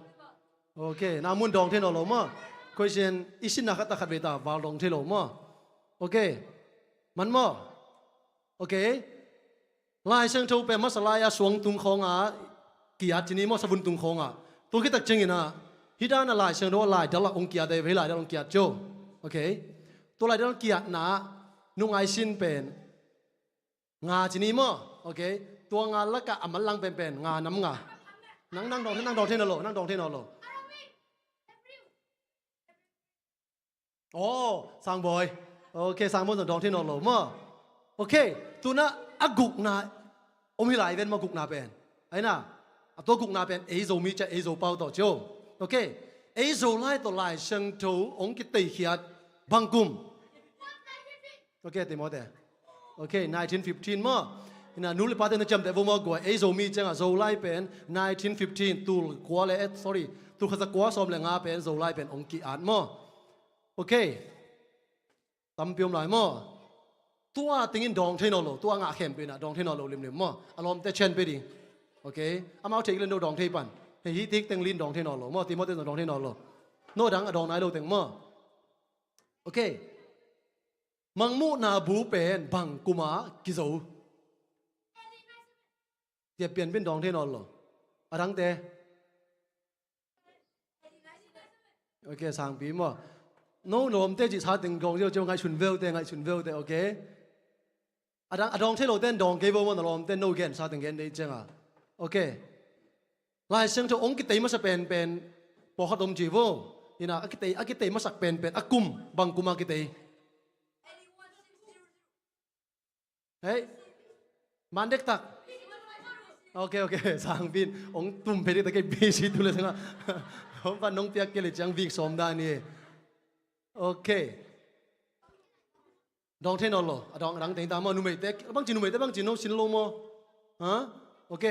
Ok, naumung dawng thei nawn lo maw? Question i sinna khat a khat vei ta val dawng thei lo maw? Ok. Man maw? Ok. Lai Siangtho pen masa lai-a suang tung khawngah kiat ci ni maw, savun tung khawngah. Tua khit tak ciangin ah, hih dan a Lai Siangtho a laidal ah hong kiat, hih laidal hong kiat cio. Ok. Tua laidal hong kiatna ah nungai sin pen nga ci ni maw? Ok. Tua nga lakah a manlang penpen nga nam nga. Nang, nang dawng, nang dawng thei nawn lo, nang dawng thei nawn lo. Oh, Sangbawi. Ok, Sangbawi zong dawng thei nawn lo maw? Ok, tuna a gukna om hi lai ven maw, gukna pen? Aina, a tua gukna pen ei Zomi ciah ei Zopau tawh cio. Ok, ei Zolai tawh Lai Siangtho hong kiteikhiat bang kum? Ok, Timothy. Ok, nineteen fifteen maw? Ina, nu le pate na ciamteh vo maw, guai, ei Zomi ciangah Zolai pen nineteen fifteen, tul kua le, eh, sorry, tul khat za kua sawm le nga pen Zolai pen hong ki-at maw? Ok. Tampi om lai maw? Tua tengin dawng thei nawn lo, tua ngah khempeuh inah dawng thei nawn lo limlim maw? A lawmte cian pe ding. Ok. Amau thei kei le no dawng thei pan. Hei, hih tik teng lin dawng thei nawn lo maw? Timothy zong dawng thei nawn lo. No dang a dawng nai lo teng maw? Ok. Mangmuhna bu pen bang kuma kizo? Tia pianpin dawng thei nawn lo. A dangte. Ok, sangpi maw? No lawmte cih sa teng dawng ziau cio, ngaihsun veute, ngaihsun veute, ok? A dang, a dawng thei lote in dawng kei vo maw, na lawmte in no gen sa teng gen dei cianga. Ok. Lai Siangtho hong kitei masa penpen pawlkhat om ci vo. Ina, a kitei, a kitei masak penpen a kum, bang kuma kitei? Hei, man dektak. Ok, ok, sangpi in hong tum phei dektak kei, B C tu le tengah. Hong pan nong piak kei le ciang vik sawm dan hi. Ok. Dawng thei nawn lo, a dawng a dang teng ta maw, numeite, bangci numeite, bangci no sin lo maw? Ha? Ok.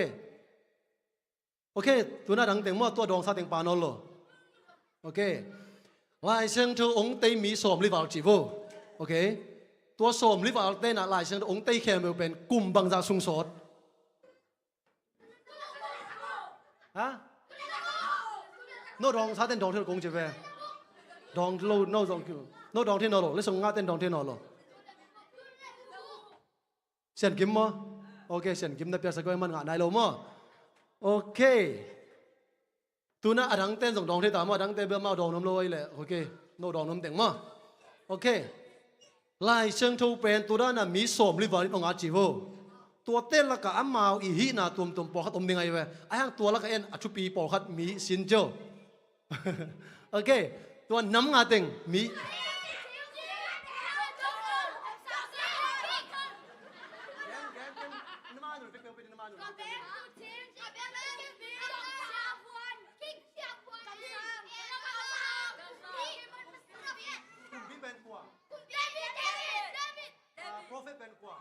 Ok, tuna dang teng maw, tua dawngsa teng pa nawn lo. Ok. Lai Siangtho hong tei mi sawm li val ci vo. Ok. Tua sawm li val te na Lai Siangtho hong tei khempeuh pen kum bangzah sung sawt? Ha? No dawngsa ten dawng thei lo kong ci ve. Dawng lo, no dawng, no dawng thei nawn lo, le song nga ten dawng thei nawn lo. Sian Kim maw? Ok, Sian Kim na piaksak koi man ngah nai lo maw? Ok. Tuna a dangte zong dawng thei ta maw? A dangte bia mau dawng nuam lo ai leh. Ok. No dawng nuam teng maw? Ok. Lai Siangtho pen tu dana mi sawm li val in hong at ci vo. Tuate lakah amau i hihna tuamtuam pawlkhat om ding ai ve. Ai hang tua lakah en a thupi pawlkhat mi sin cio. Ok, tua nam nga teng mi. Kumpi pen kua? Ah, prophet pen kua?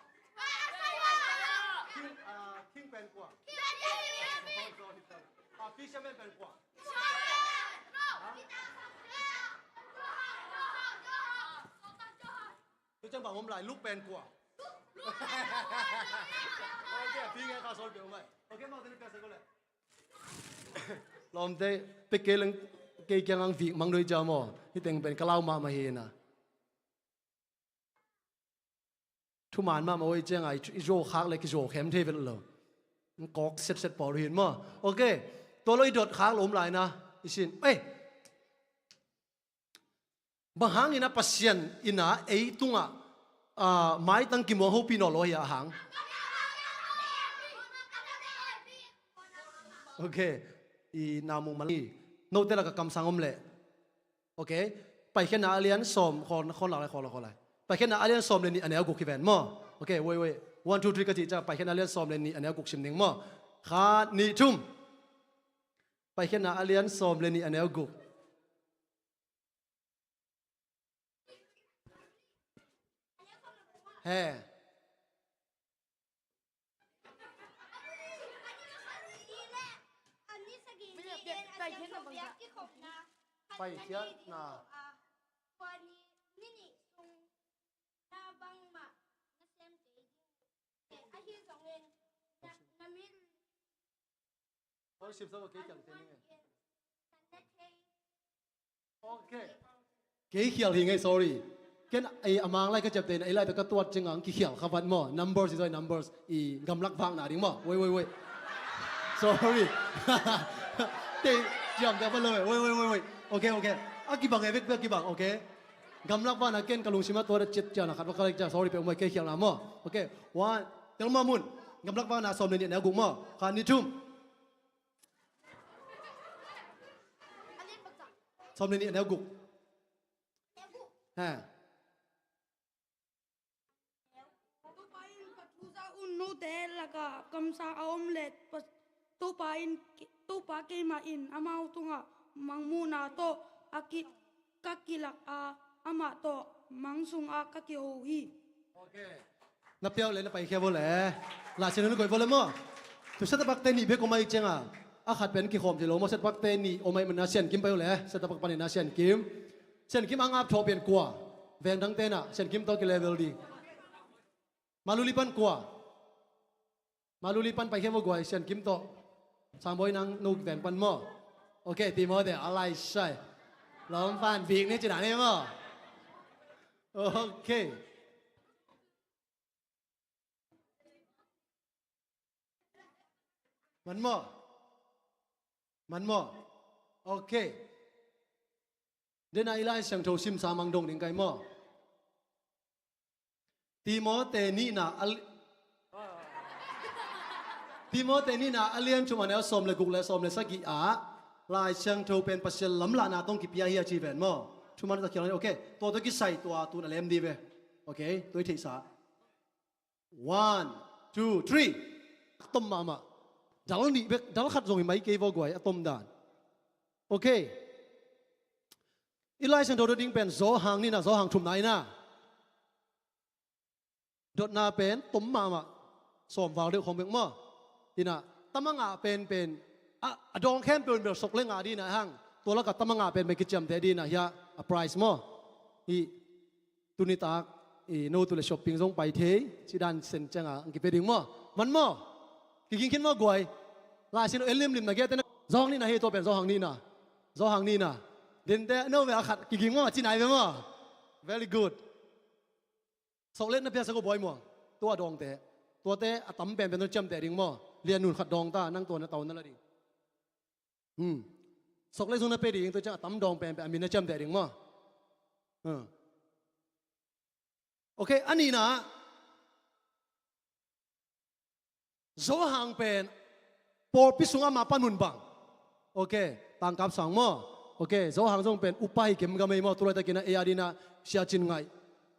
King, ah, king pen kua? Sorry, sorry. Ah, fisherman pen kua? Tu ciang bang om lai, Luke pen kua? Ok, a pi ngai kha sawl peuh mai. Ok, mau tene pia sa ko le. Lawmte, pe kei leng, kei kiang ang vik mang doi cia maw. Hi teng pen ka lau mahmah hi na. Thuman mahmah oi ciang a, i zaw khak le kizaw khem thei vet lo. Kawk setset pawl hin maw. Ok. Tua lo i dot khak lo om lai na. I sin. Ei! Bang hangin a Pasian in a ei tungah, ah, maitang kimuang hopih nawn lo hi a hang? Ok. I namung mali. Note lakah kamsang om leh. Ok. Paikhiatna a lian sawm, khawl, khawl lak lai, khawl lak, khawl lai. Paikhiatna a lian sawm le nih a neu guk hi ven maw? Ok, wait, wait. One, two, three ka cih ciang Paikhiatna a lian sawm le nih a neu guk sim ding maw? Khat, nih, thum. Paikhiatna a lian sawm le nih a neu guk. He. Paikhiatna. Worship song kei khial thei ning e. Ok. Kei khial hi ngei, sorry. Ken ei a Mang lai ka ciaptehna, ei lai pek ka tuat ciangin kikhial kha vat maw. Numbers i zoi, numbers i gamlak vakna ding maw. Wait, wait, wait. Sorry. Tei ciamteh vat lo e. Wait, wait, wait, wait. Ok, ok. A kibang e, vekpi a kibang, ok. Gamlak vakna ken ka lungsim a tuat a ciat ciang a khat va ka lek ciang, sorry pe, um, kei khialna maw. Ok. One. Tel mah mun. Gamlak vakna sawm le nih a neu guk maw. Khat, nih, thum. Sawm le nih a neu guk. Ha. Topa in ka thu za un, note lakah kamsang a om leh, Topa in, Topa keimah in amau tungah mangmuhna tawh a ki, ka kilak a, amah tawh mang sungah ka kiho hi. Ok. Na piau le na paikhia vo le. Lai Siangtho na koih vo le maw. Tu set up pakte nih bek om ahih ciangin a khat pen kikhawm thei lo maw, set up pakte nih om ahih manin a Sian Kim pai vo le. Set up pak panin a Sian Kim. Sian Kim a ngap thawh pen kua? Veng dangte in a Sian Kim tawh kilevel ding. Maluli pan kua? Maluli pan paikhia vo guai, Sian Kim tawh. Sangbawi nang nu veng pan maw. Ok, Timothy, a lai sai. Lawm pan bik ni cina ni maw. Ok. Man maw? Man maw? Ok. Dena i Lai Siangtho simsa mang dong ding kai maw? Timothy nihna a li-, Timothy nihna a lian thum a neu sawm le guk le sawm le sagih ah Lai Siangtho pen Pasian lamlahna tawh kipia hi a ci ven maw? Thuman ta khial ni, ok. Tua tawh kisai tua tun a lem di ve. Ok, tua i theihsa. One, two, three. A tom mahmah. Dal nih bek, dal khat zong hi mai kei vo guai, a tom dan. Ok. I Lai Siangtho dot ding pen Johan nihna, Johan thumna in a. Dotna pen tom mahmah. Sawm val deuh khawng bek maw. In a, tam a ngah penpen. A, a dawng khempeuh in bel sok le ngah ding in a hang. Tua lakah tam a ngah penpen kiciamteh ding in a hiah a prize maw. Hi. Tuni tak, i, no tu le shopping zong pai thei, ci dan sen ciang a, ang kipia ding maw. Man maw. Kiging khin maw guai. Lai Siangtho en limlim na giate na. Johan nihna hi tua pen, Johan nihna. Johan nihna. Dente, no ve a khat, kiging maw, ci nai ve maw. Very good. Sok le na piaksak uh bawi muang. Tua dawngte. Tuate a tam penpen na ciamteh ding maw. Lian nun khat dawng ta, nang tua na tau na la ding. Hmm. Sok le zong na pe ding, tua ciang a tam dawng penpen a min na ciamteh ding maw. Hmm. Ok, a nihna. Johan pen pawlpi sungah mah panmun bang. Ok, tangkap sang maw. Ok, Johan zong pen upa hi kemkam ei maw, tu laitakin a ei a ding in a Sia Cin Ngaih.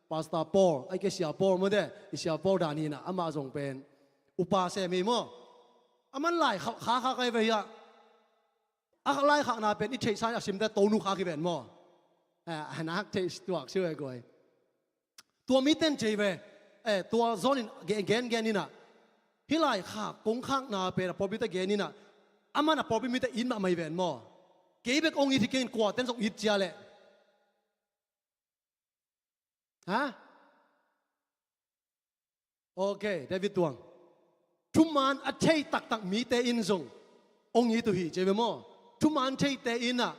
Pastor Paul, ai ke Sia Paul maw de, i Sia Paul dan hi in a, amah zong pen upa sem hi maw. Aman lai kha, kha, kha kai ve hi a. A laikhakna pen i theihsa a simte tonu khak hi ven maw. Eh, a nak theih tuak siu e guai. Tua miten cei ve. Eh, tua Johan in gen, gen, gen in a. Hih laikhak, kongkhakna pen a pawlpite gen in a. Aman a pawlpi mite it mahmah hi ven maw. Kei bek ong it hi keng in kuaten zong it cia leh. Ha? Ok, David Tuang. Thuman a thei taktak mite in zong ong it uh hi, ci ve maw? Thuman theite in a,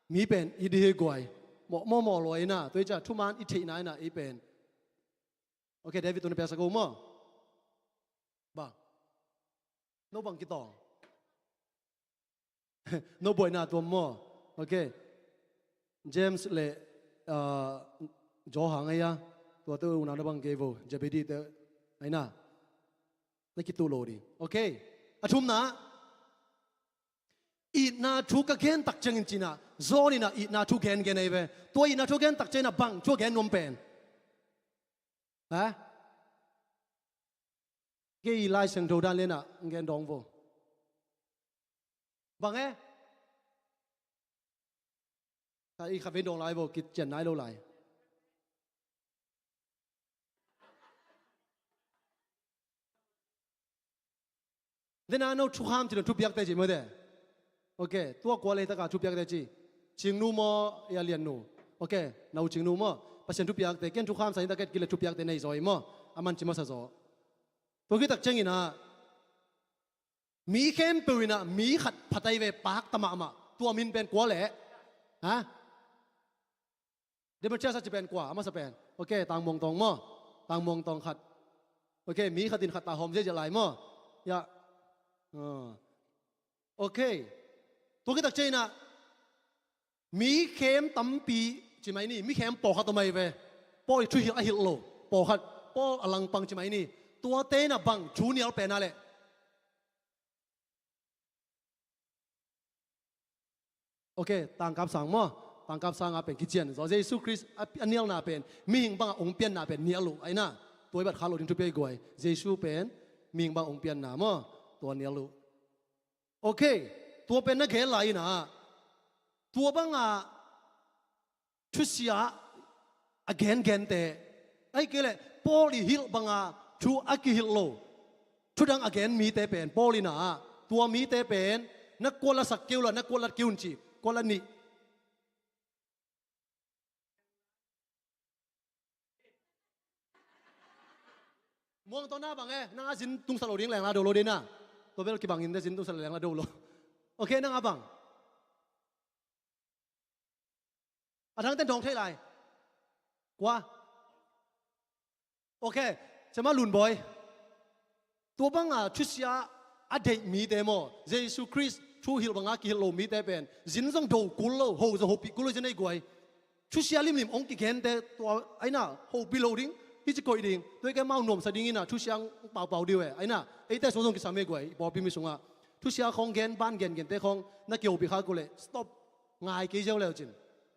mi pen it hi guai. Mawh, mawh, mawh lua in a, tua hi cia thuman i theihna in a, i pen. Ok, David Tuang na piaksak uh maw? Bang. No bang kitawng. No buaina tuam maw? Ok. James le ah, Johan ahi a, tuate unau na bang kei vo, Zebedee te ahi na. Na kituh lo ding. Ok. A thumna, itna thu ka gen tak ciangin ci-in ah, John in ah itna thu gengen ahi ve. Tua itna thu gen tak ciangin ah bang thu a gen nuam pen? Ha? Kei Lai Siangtho dan lian ah gen dawng vo. Bang e? Ka i kha vei dawng lai vo, kician nai lo lai. Dena no thukham ci lo, thupiakte ci mawte. Ok, tua kua leitaka thupiakte ci. Cingnu maw, ya liannu. Ok, na u Cingnu maw. Pasian thupiakte, ken thukham sa in ta ket kile thupiakte nei zaw i maw. A man ci masa zaw. Tua kitak ciangin ah, mi khempeuh in ah mi khat phat ahi ve, pakta mahmah. Tua min pen kua le? Ha? Demetrius a ci pen kua, a masa pen. Ok, Tangmuang Tawng maw. Tangmuang Tawng khat. Ok, mi khat in khat ta hawm ziahziah lai maw. Ya. Ah. Ok. Tua kitak ciangin ah, mi khem tampi ci mai ni, mi khem pawlkhat om ahi ve. Paul i thuhilh a hilh lo pawlkhat, Paul a langpang ci mai ni. Tuate in ah bang thu nial pen a leh? Ok, tangkap sang maw. Tangkap sang a pen kician zaw. Jesu Khrist a, a nialna pen mihing bangah hong pianna pen nial uh ahi na. Tua i bat kha lo ding thupi ahi guai. Jesu pen mihing bangah hong pianna maw. Tua nial uh. Ok, tua pen na gen lai in ah, tua banga thusia a gengente, ahih kei leh Paul i hilh banga thu a kihilh lo, thudang a gen mite pen Paul in ah, tua mite pen na kualatsak kei un la, na kualat kei un ci, kualat nih. Muang tawh na bang e, nang a zin tungsa lo ding, lengla do lo ding na. Tua bel kibangin te zin tungsa lengla do lo. Ok, nang a bang. A dang ten dawng thei lai. Kua. Ok, Siamah Lunbawi. Tua banga thusia a deih mite maw, Jesu Khrist thu hilh banga kihilh lo mite pen zin zong do kul lo, ho zong hopih kul lo, zin ei guai. Thusia limlim hong kigente tua aina hopih lo ding, hici koih ding, tua i kei mau nuamsa dingin ah thusia hong paupau ding uh e, aina eite sung zong kisam ei guai, i pawlpi mi sungah. Thusia khawng gen ban gengente khawng na kihopih khak uh leh stop, ngai kei ziau leu cin.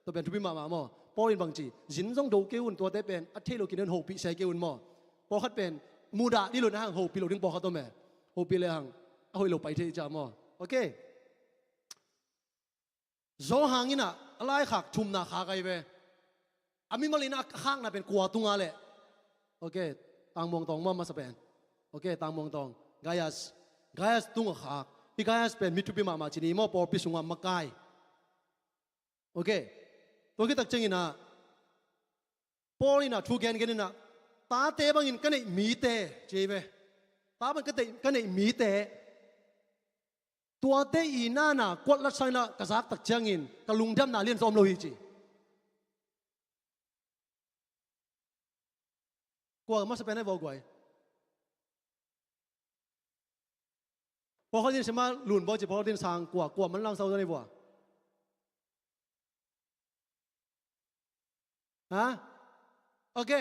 Tua pen thupi mahmah maw. Paul in bangci, zin zong do kei un, tuate pen a thei lo kinen hopih sia kei un maw. Pawlkhat pen mudah dih lo na hang hopih lo ding pawlkhat om e. Hopih le hang a hoih lo pai thei cia maw. Ok. Zawhang in ah a laikhak thumna khak ahi ve. A mimal in a khakna pen kua tunga leh? Ok, Tangmuang Tawng maw masa pen. Ok, Tangmuang Tawng. Gaius. Gaius tunga khak. Hih Gaius pen mi thupi mahmah ci ni maw, pawlpi sungah makai. Ok. Tua khit tak ciangin ah Paul in ah thu gengen in ah, tate bangin ka neih mite ci hi ve. Ta bangin ka neih, ka neih mite, tuate i nana kuat latsaina ka zak tak ciangin ka lungdamna lianzaw om lo hi ci. Kua masa pen ahi vua guai? Pawlkhat in Siamah Lunbawi ci, pawlkhat in Sang Kua, kua manlang sau zan ahi vua? Ha? Ok.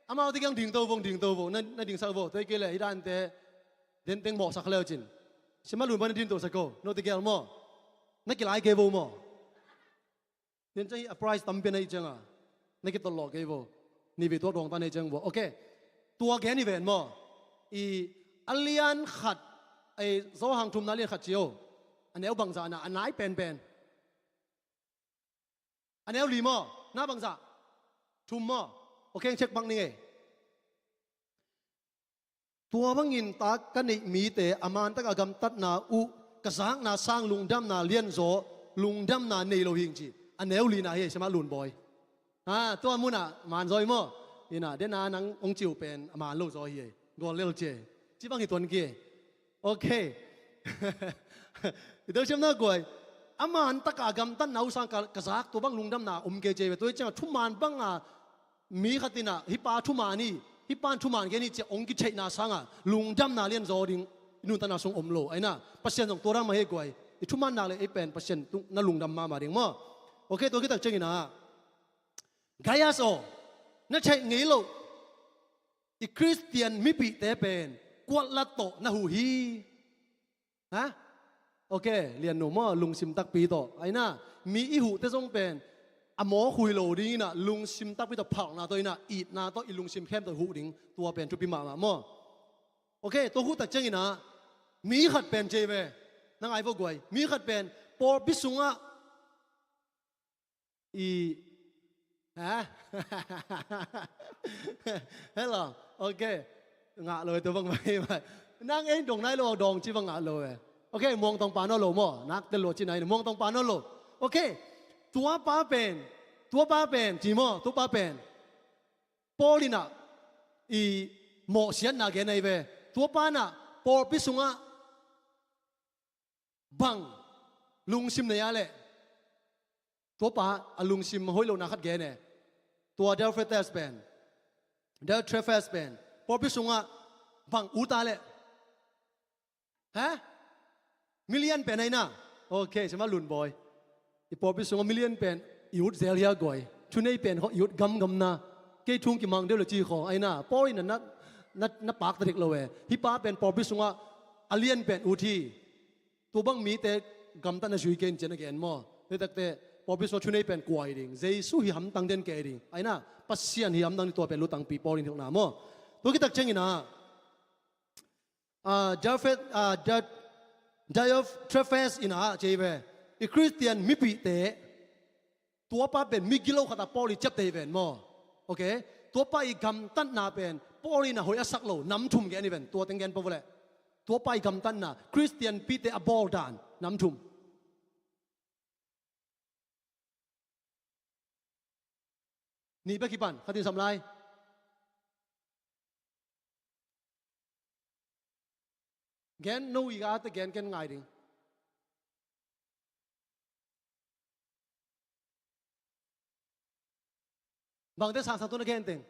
Amaute kiang dingto vo, dingto vo, na, na dingsak vo, tua i kei leh hih dante denteng mawhsak leu cin. Siamah Lunbawi na dingtosak ko, note gel maw. Na kilai kei vo maw. Nen ciang hi a prize tampi na hi cianga na kitawlh lawh kei vo. Nivei tuak dawngta na hi ciang vo. Ok. Tua gen hi ven maw. I a lian khat, ei Zawhang thumna lian khat ci o. A neu bangzahna, a nai penpen. A neu li maw. Na bangzah. Thum maw. Ok, hong check bang ning ei. Tua bangin ta ka neih mite a mantak a gamtatna uh ka zakna sang lungdamna lianzaw, lungdamna nei lo hing ci. A neu lina hi, Siamah Lunbawi. Ha, tua munah manzaw hi maw. Ina, dena nang hong ci uh pen a man lo zaw hi ei. Gual lel ci ei. Ci bang hi tuan ki ei. Ok. I teusiamna guai. A mantaka gamtatna uh sang ka, ka zak tua bang lungdamna om kei ci ei ve. Tua hi cianga thuman banga mi khat in ah, hih pa thuman hi, hih pan thuman gen hi ci-a hong kitheihna sangah lungdamna lianzaw ding i nuntakna sung om lo. Aina, Pasian zong tua dang mah hi guai. I thuman nak leh ei pen Pasian tung na lungdam mahmah ding maw. Ok, tua khit tak ciangin ah Gaius aw, na theih ngei loh i Khristian mipihte pen kuatlat tawh na huh hi. Ha? Ok, lian no maw, lungsim takpi tawh. Aina, mi i huhte zong pen a mawk hui lo ding inah, lungsim takpi tawh, phalna tawh inah, itna tawh, i lungsim khempeuh huh ding, tua pen thupi mahmah maw. Ok, tua huh tak ciang inah, mi khat pen ci ve. Na ngai vo guai. Mi khat pen pawlpi sungah i, ha? Hello. Ok. Ngah lo e, tua bang mai mai. Nang ei dong nai lo, dong ci bang ngah lo e. Ok, muangtong pa nawn lo maw. Nak tel lo ci nai, muangtong pa nawn lo. Ok. Tua pa pen, tua pa pen ci maw, tua pa pen Paul inah i mawhsiatna gen ahi ve. Tua pa inah pawlpi sungah bang lungsim nei a leh, tua pa a lungsim hoih lohna khat gen e. Tua Diotrephes pen, Diotrephes pen pawlpi sungah bang ut a leh, ha? Milian pen aina. Ok, sima lun bawi. I pawlpi sungah milian pen i ut zel hia guai. Thunei pen khaw i ut gamgamna. Kei thung kimang deuh le ci khaw aina. Paul inah na, na, na pakta dek lo e. Hih pa pen pawlpi sungah a lian pen ut hi. Tua bang mite gamtatna zui kei in ci-in a gen maw. Tua takte pawlpi sungah thunei pen kuai ding, Jesu hi hamtang den kei ding, aina, Pasian hi hamtang ding, tua pen lutangpi Paul in hilhna maw. Tua khit tak ciang inah, ah, Diotrephes, ah, Di-, Diotrephes inah ci ve. I Khristian mipihte, tua pa pen migilo khat a Paul i ciapteh hi ven maw. Ok. Tua pa i gamtatna pen Paul inah hoih a sak lo nam thum gen hi ven, tua teng gen pah vo leh. Tua pa i gamtatna, Khristian pihte a bawl dan nam thum. Nih bek hi pan, khat in sam lai. Gen no i ga te gen ken ngai ding. Bangte sangsang tawh na gen teng.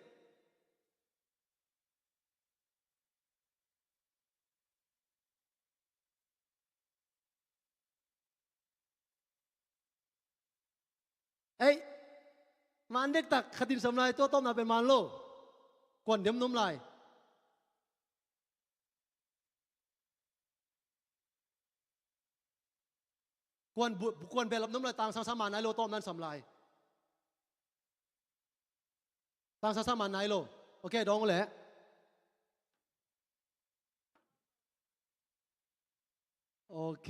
Ei, man dektak khat in sam lai, tua tawpna pen man lo. Kuan dem nuam lai. Kuan bu-, kuan behlap nuam lai, tang sang sa man nai lo, tawpna in sam lai. Tang sang sa man nai lo. Ok, dawng leh. Ok.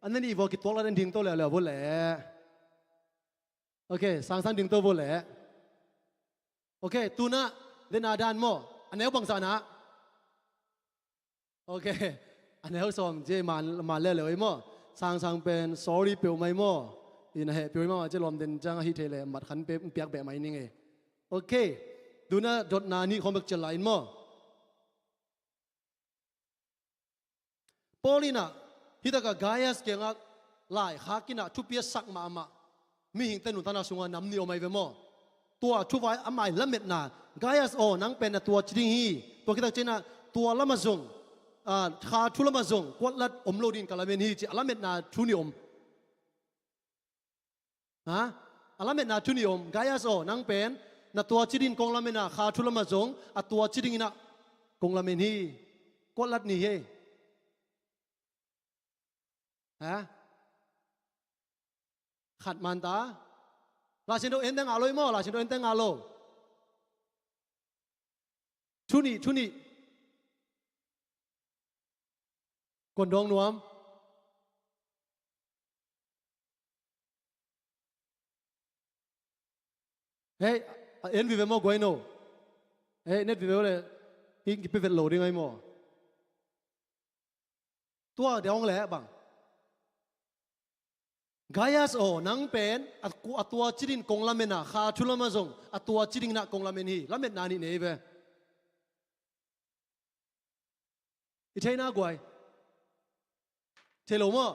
An nan i vo kituak la den ding to leh, leh vo leh. Ok, sang sang ding to vo leh. Ok, tu na, den a dan maw. A neu bang sa na. Ok. A neu sawm, ci man, man leuleu ei maw. Sangsang pen sorry peuhmah ei maw. Ina heh peuhmah, ci lawm den ciang ahi thei leh mat khan pe, piak beh mai ning ei. Ok. Tu na dotna nih khawng bek cial lai in maw. Paul inah, hih takah Gaius kiangah laikhak inah thupi a sak mahmah mihingte nuntakna sungah nam nih om ahi ve maw. Tua thuvai a mai lametna, Gaius aw, nang pen na tua ci ding hi. Tua khit tak ciangah tua lamah zong, ah, kha thu lamah zong kuatlat om lo dingin ka lamen hi, ci a lametna thu nih om. Ha? A lametna thu nih om, Gaius aw, nang pen na tua ci dingin kong lamen a, kha thu lamah zong a tua ci dingin ah kong lamen hi. Kuatlat ni hi. Ha? Khat man ta. Lai Siangtho en teng a lo hi maw, Lai Siangtho en teng a lo. Thu nih, thu nih. Kuan dawng nuam. Hei, a en vive maw guai no. Hei, net vive le. Hih kipe vet lo ding ahi maw. Tua dawng le bang. Gaius aw, nang pen a, a tua ci dingin kong lamen a, kha thu lamah zong a tua ci dingin ah kong lamen hi. Lametna nih nei ve. I theihna guai. Thei lo maw?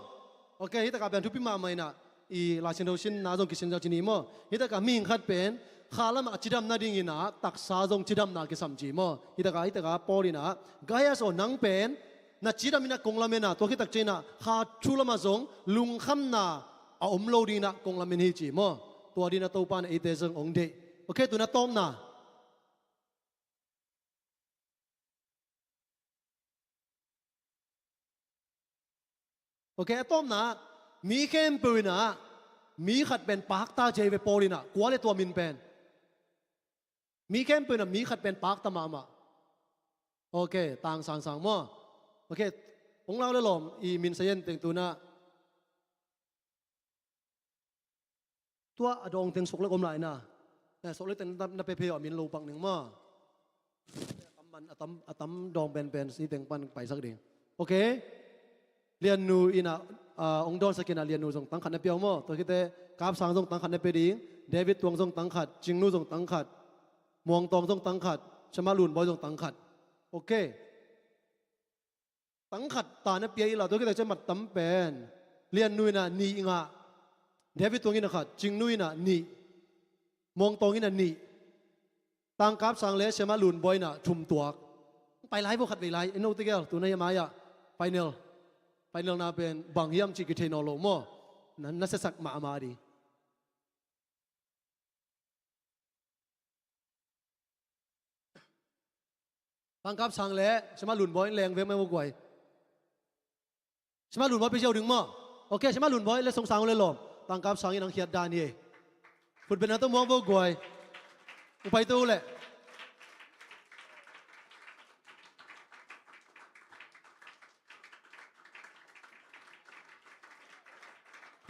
Ok, hih takah pen thupi mahmah in ah, i Lai Siangtho sinna zong kisin zaw ci ni maw? Hih takah mihing khat pen kha lamah a cidam nadingin ah taksa zong cidamna kisam ci maw? Hih takah, hih takah Paul in ah, Gaius aw, nang pen na cidam in ah kong lamen a, tua khit tak ciangin ah kha thu lamah zong lungkhamna a om lo dingin ah kong lamen hi ci maw? Tua dingin ah Topa in ah eite zong hong deih. Ok, tuna tawpna. Ok, a tawpna, mi khempeuh in ah mi khat pen pakta ci hi ve Paul in ah, kua le tua min pen. Mi khempeuh in ah mi khat pen pakta mahmah. Ok, tang sangsang maw. Ok, hong lau le lawm, i min sa yen teng tuna. Tua a dawng teng suak lek om lai na. Eh, suak lek teng na, na pe phei aw, min lo pak ning maw. A tam man, a tam, a tam dawng penpen si teng pan paisak ding. Ok. Liannu in ah, ah, hong dawnsak in ah Liannu zong tang khat na pia uh maw. Tua khit teh Kap Sang zong tang khat na pia ding. David Tuang zong tang khat. Cingnu zong tang khat. Muang Tawng zong tang khat. Siama Lun Bawi zong tang khat. Ok. Tang khat ta na pia i la, tua khit teh ciah mat tam pen. Liannu in ah nih ngah. David Tuang in ah khat, Cingnu in ah nih. Muang Tawng in ah nih. Tang Kap Sang le Siama Lun Bawi in ah thum tuak. Pai lai vo khat vei lai, en no tegel, tuna hi a mai ah. Final. Final na pen bang hiam cih kithei nawn lo maw. Na, na siasak mahmah ding. Tang Kap Sang le Siama Lun Bawi leng veng mai vo guai. Siama Lun Bawi pia ziau ding maw. Ok, Siama Lun Bawi le song sang uh le lawm. Tang Kap Sang in hong khiat dan hi. Khut beng na tawh muang vo guai. Hong pai to uh leh.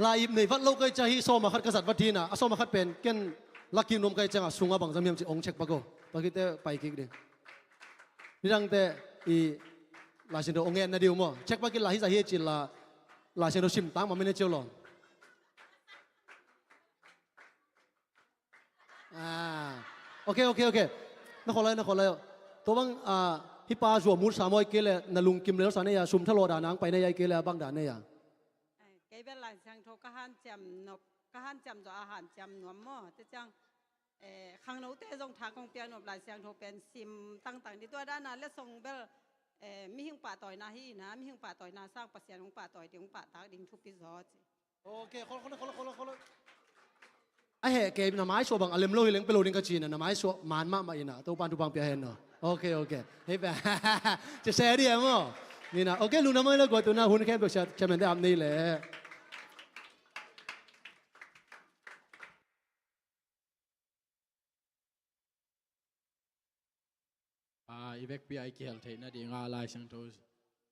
Lai ip nei vat lo kai ciang hi, sawm a khat ka zat vat hi na, a sawm a khat pen ken laki nuam kai ciang a sung a bang zam hiam ci hong check pak o. Tua khit teh pai kik ding. Nidang teh i Lai Siangtho hong ngen na ding uh maw. Check pak kik la hi za hi ci la, Lai Siangtho sim tang ma mene ciau lawm. Ah. Ok, ok, ok. Na khawlai, na khawlai. Tua bang, ah, hih pa zuah mut sa maw, ahih kei leh na lungkim lel sa nei a, sum thalawh dan a hong pai nei a, ahih kei leh a bang dan nei a. Ai, kei bel Lai Siangtho ka hanciam nop, ka hanciam zaw a hanciam nuam maw. Tua ciang, eh, khangnote zong tha kong piak nop, Lai Siangtho pen sim tangtang ding, tua dan a letsong bel, eh, mihing pahtawina hi na, mihing pahtawina sang Pasian hong pahtawi ding, hong pahtak ding thupi zaw ci. Ok, khol, khol, khol, khol, khol. A heh kei, na maisuah bang a lem lo hi leng pe lo ding ka ci na, na maisuah man mahmah in a, Topa'n thupha pia hen aw. Ok, ok. Hei pe. Ci se ding e maw. Ni na, ok, lungdam mah in la guai, tuna hun khempeuh sia, chairman te ap nei leh. A, i vekpi a i kihel theih nading a Lai Siangtho,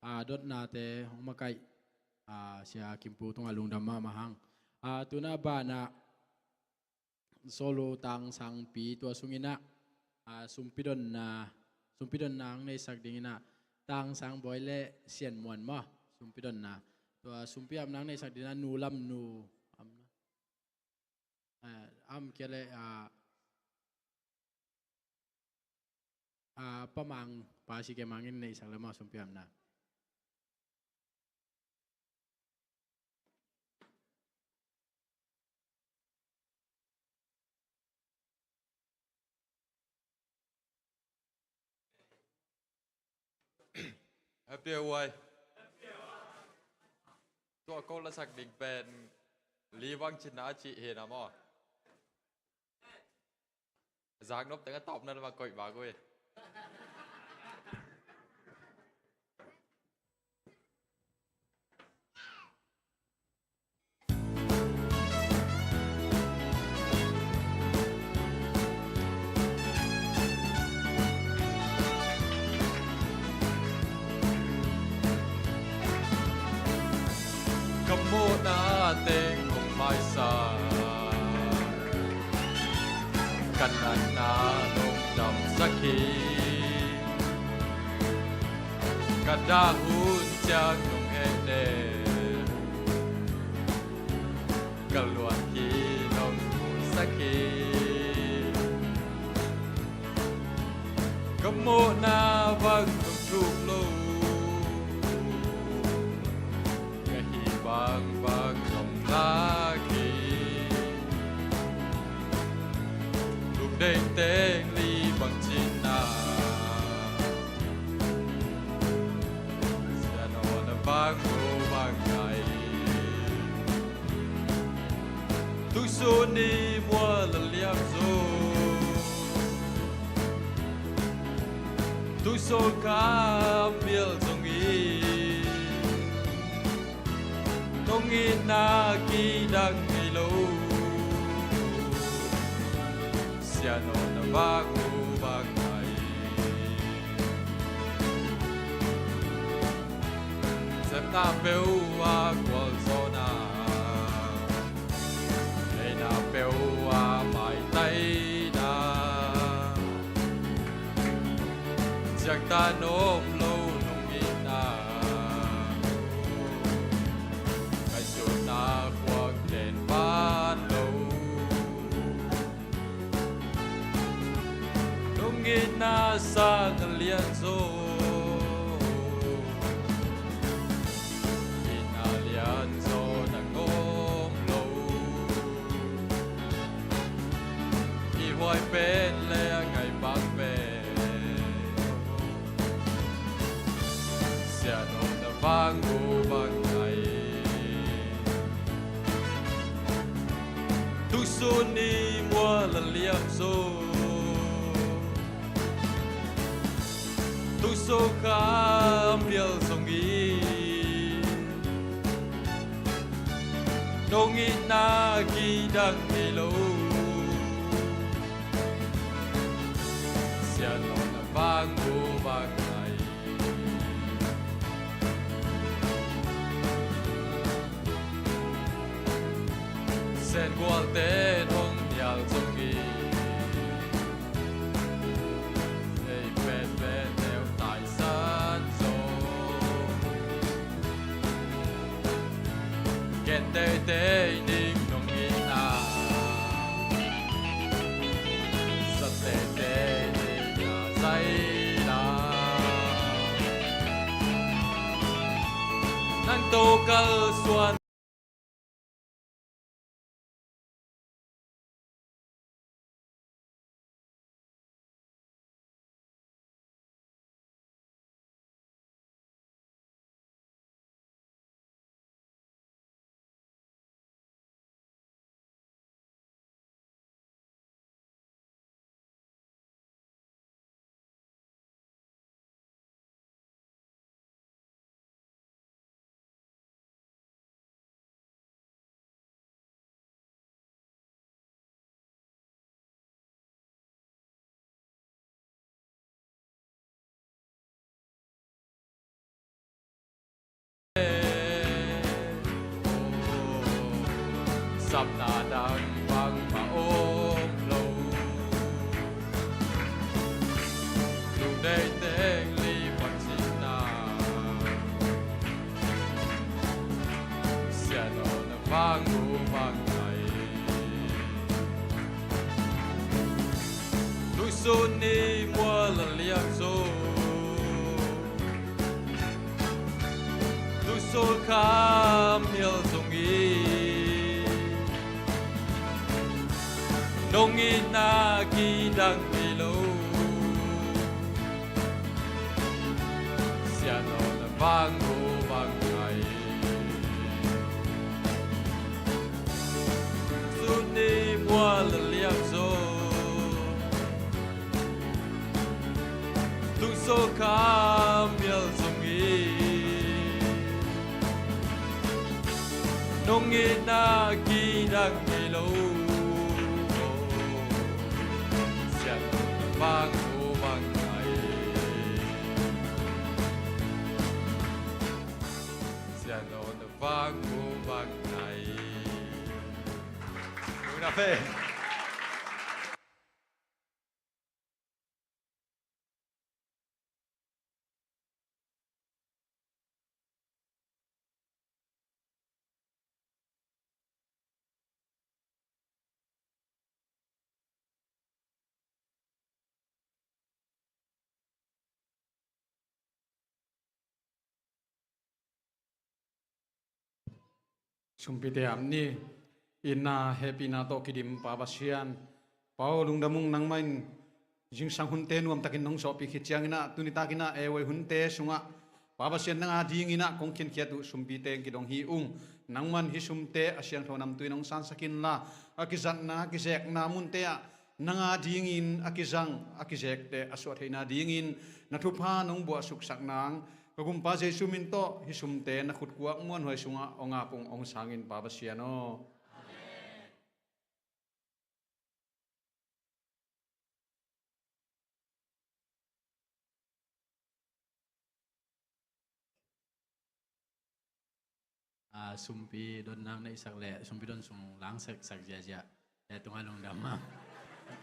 a, dotnate hong makaih, a, Sia Kim Pu tungah lungdam mahmah hang. A, tuna banah Solo Tang Sangpi tua sungin ah, a, sumpi donna, sumpi donna hong neihsak dingin ah Tang Sang Bawi le Sian Muan maw, sumpi donna. Tua sumpi apna hong neihsak dingin ah Nu Lam Nu, am, a, am kia le, a, a, Pa Mang, Pa Si Ke Mang in neihsak le maw sumpi apna. Happy Awai. Tua ko lasak ding pen Li Wang Cin a cih hi na maw. Zaknop tengah tawpna lamah koih bak uh hi. Ka mawhna teng hong maisak, ka natna nong damsak hi. Ka dah hun ciang nong hehnem, ka luan hi nong musak hi. Ka mawhna bang nong thuk lo, ka hih bangbang nong lak hi. Lungdeng teng Li Wang Cin a, Sian Aw na bang lo bang ngai. Tuisun ni mual a liam zo, Tusawlkham mial zong i nong itna kidang ngei lo. Sian aw na vang uh vang ngai. Sepna peuh a gualzawhna, neihna peuh a maitaina, ciangtan om lo nong itna, ngaihsutna khuak den pan lo. Nong itna sang a lianzaw, itna lianzaw nang om lo. I huai pen le a ngai bang pen, sian aw na vang uh vang ngai. Tusun i mual a liam zaw, tusawlkham mial zong i nong itna kidang ngei lo. Sian aw na vang uh vang ngai. Sen gualte thong nial zong i, ei pen pen neu taisan zaw. Gen teitei ning nong itna, sa teitei ning a zaina, nang to kalsuan. Sapna dang bangmah om lo. Lungdei teng li pancina, sian aw na vang uh vang ngai. Tusun i mual a liang zo, tusawlkham mial zong i, nong itna kidang ngei lo. Sian aw na vang uh vang ngai. Tusun i mual a liang zo, tusawlkham mial zong i, nong itna kidang ngei lo. Sian aw na vang uh vang ngai. Sian aw na vang uh vang ngai. Nuna fe. Sumpite ap ni. Itna hehpihna tawh kidim Pa Pasian, Pa aw, lungdam ung. Nangmah in zingsang hunte nuamtakin nong zawhpih khit ciangin ah, tuni takin ah A Y hunte sungah Pa Pasian, nang adingin ah kong khinkhiat uh sumpite kidong hi ung. Nangmah in hih sumte a siangtho namtui in hong sansak inla, a kizatna, a kizekna munte ah nang a dingin a kizang, a kizekte a suah theihna dingin na thupha nong buahsuksak nang, ka Gumpa Jesu min tawh hih sumte na khutkuak muanhuai sungah hong ap ung, hong sang in, Pa Pasian aw. A, sumpi don nang na i sak leh, sumpi don sung lang seksak ziahziah. Tua tungah lungdam a.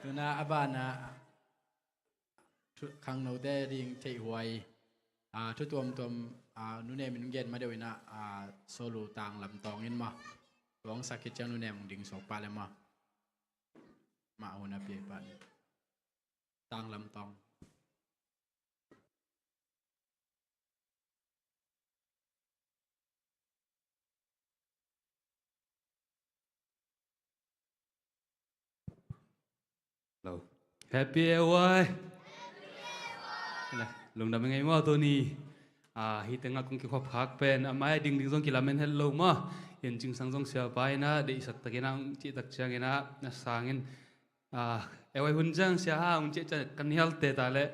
Tuna a banah thu, khangnote ding theihhuai, a, thu tuamtuam, a, Nu Nem in gen ma deuh inah, a, Solu Tang Lam Tawng in maw. Tua hong sak khit ciang Nu Nem hong ding suak pah le maw. Mah hun a pia pah ni. Tang Lam Tawng. Hello. Happy A Y. Lungdam i ngei maw tuni. A, hih tengah kong kikhop khak pen a mai dingding zong kilamen het lo maw. In Cingsang zong siapa inah deihsak takin ah hong cihtak ciangin ah na sangin, a, A Y hun ciang sia hang hong cih ciang ka nial teh ta leh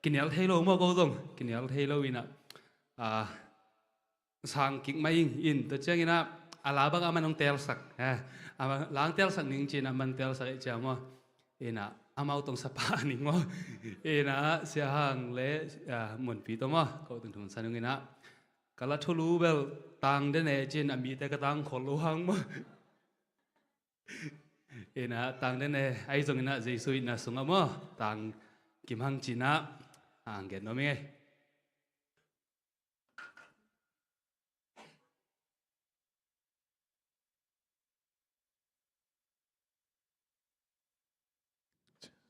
kinial thei lo maw, ko zong kinial thei lo inah, a, sang kik mah ing. In tua ciangin ah a la bang a man hong telsak, a, a la hong telsak ning ci-in ah man telsak ih ciang maw. Inah amau tong sapa ning maw. Inah sia hang le, a, Munpi tawh maw, ko tungthum san ung inah ka la thulu bel Tang Den E ci-in a mite ka tang khol lo hang maw. Inah Tang Den E ahi zong inah Jesu itna sungah maw, Tang Kim Hang ci-in ah hong gen nuam ing ei.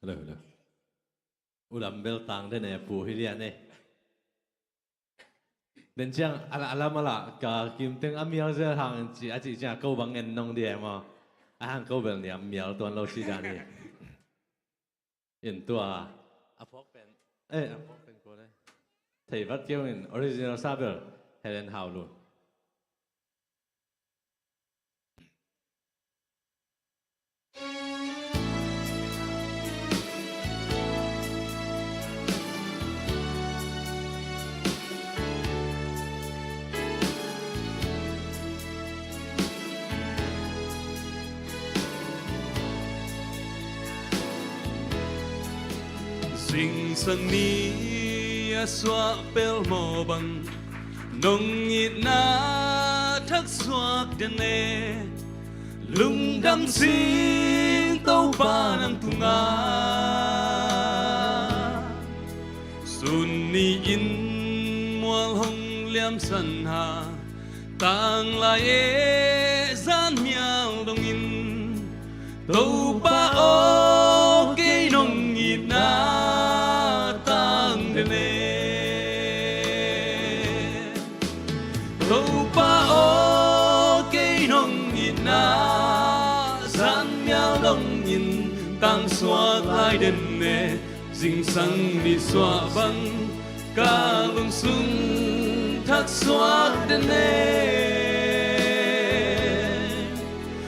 Hello, hello. U Lam bel Tang Den E pu hi lian ei. Den ciang a la, a la mah la ka Kim Teng a mial zel hang in ci a cih ciang ko bang en nong di e maw. A hang ko bel niam mial tuan lo si dan hi. In tua a phawk pen, eh, a phawk pen ko le. Thei vat keu in original sa bel Helen Hau Lun. Zingsang ni a suah pelmawh bang nong itna thaksuak den e. Lungdam sing Topa nang tungah. Sun ni-in mual hong liamsan ha, tanglai e zanmial dongin. Topa aw, kei nong itna tang den e. Topa aw, kei nong itna zanmial dongin tangsuak lai den e. Zingsang ni suah bang ka lungsung thaksuak den e.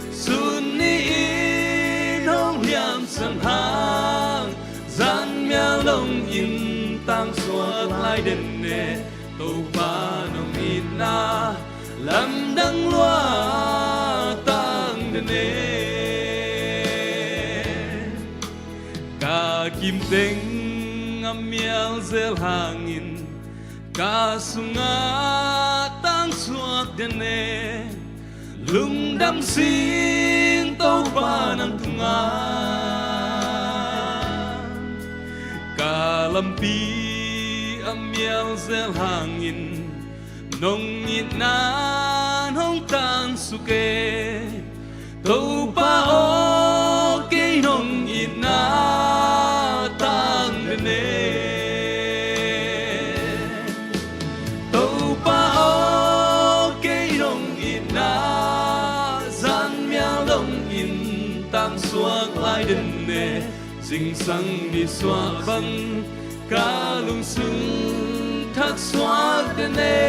Sun ni-in hong liamsan hang, zanmial dongin tangsuak lai den e. Topa nong itna lamdang lua tang den e. Ka Kim Teng a mial zel hangin ka sungah tangsuak den e. Lungdam sing Topa nang tungah. Ka lampi a mial zel hangin nong itna nong tansuk e. Topa aw, kei nong itna tang den e. Topa aw, kei nong itna zanmial dongin tangsuak lai den e. Zingsang ni suah bang ka lungsung thaksuak den e.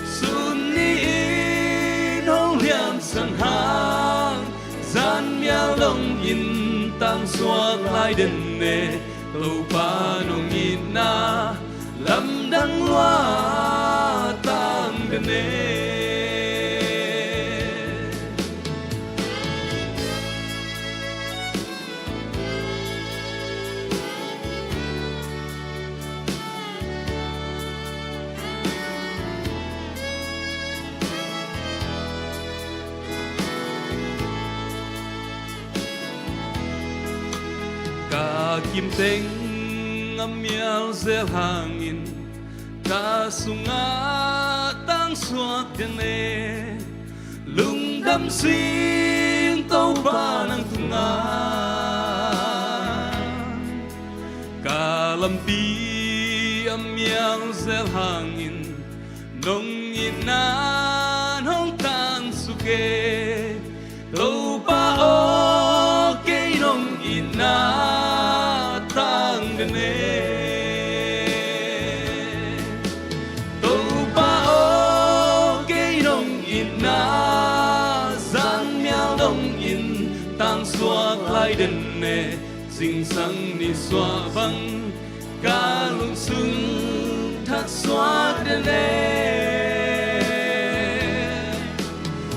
Sun ni-in hong liamsan hang, zan Lai den e, Topa nong itna lamdang lua tang den e. Ka kim teng a mial zel hangin ka sungah tangsuak den e. Lungdam sing Topa nang tungah. Ka lampi a mial zel hangin nong itna nong tangsuk e. Topa aw, kei nong itna tang den e. Topa aw, kei nong itna zan mial dongin tangsuak lai den e. Zingsang nisuah bang ka lungsung thaksuak den e.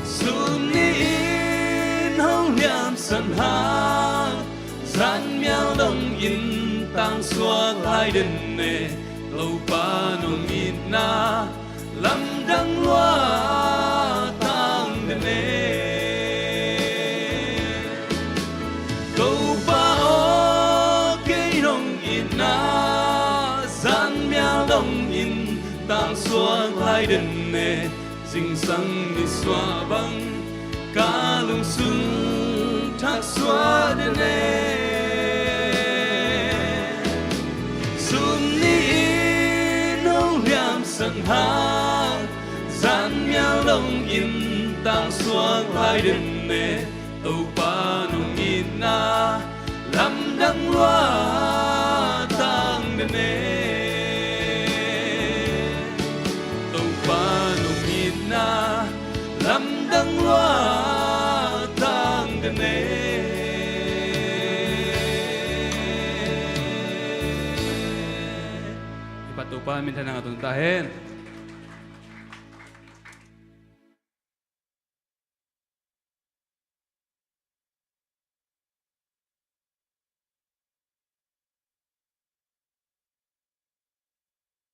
Sum ni in hong liamsan hang zan mial dongin tangsuak lai den e. Topa nong itna lamdang lua tang den e. Topa aw, kei nong itna zan mial dongin tangsuak lai den e. Zingsang nisuah bang ka lungsung thaksuak den e. Sum ni in hong liamsan hang zan mial dongin tangsuak lai den e. Topa nong itna lamdang lua tang den e. Topa nong itna lamdang lua tang den e. I Patu Pa minthanna ngah tun ta hen.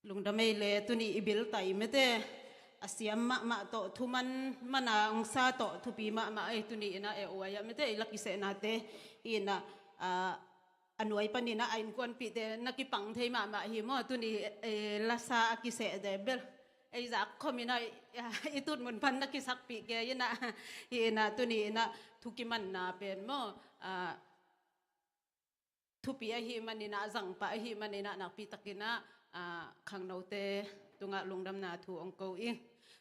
Lungdam ei le, tuni i bil tai mete, a siam mahmah tawh, thuman mana ong sa tawh thupi mahmah ei. Tuni ina e uai a mete i la kisehnate ina, a, a nuai panina a innkuanpihte na kipang thei mahmah hi maw. Tuni, e, lasa a kisehte bel ei zak khom ina, i tut mun pan na kisakpih ke ina, hi ina tuni ina thu kimanna pen maw, a, thupi ahi manina, a zangpa ahi manina, nakpi takina, a, khangnote tungah lungdamna thu ong ko ing.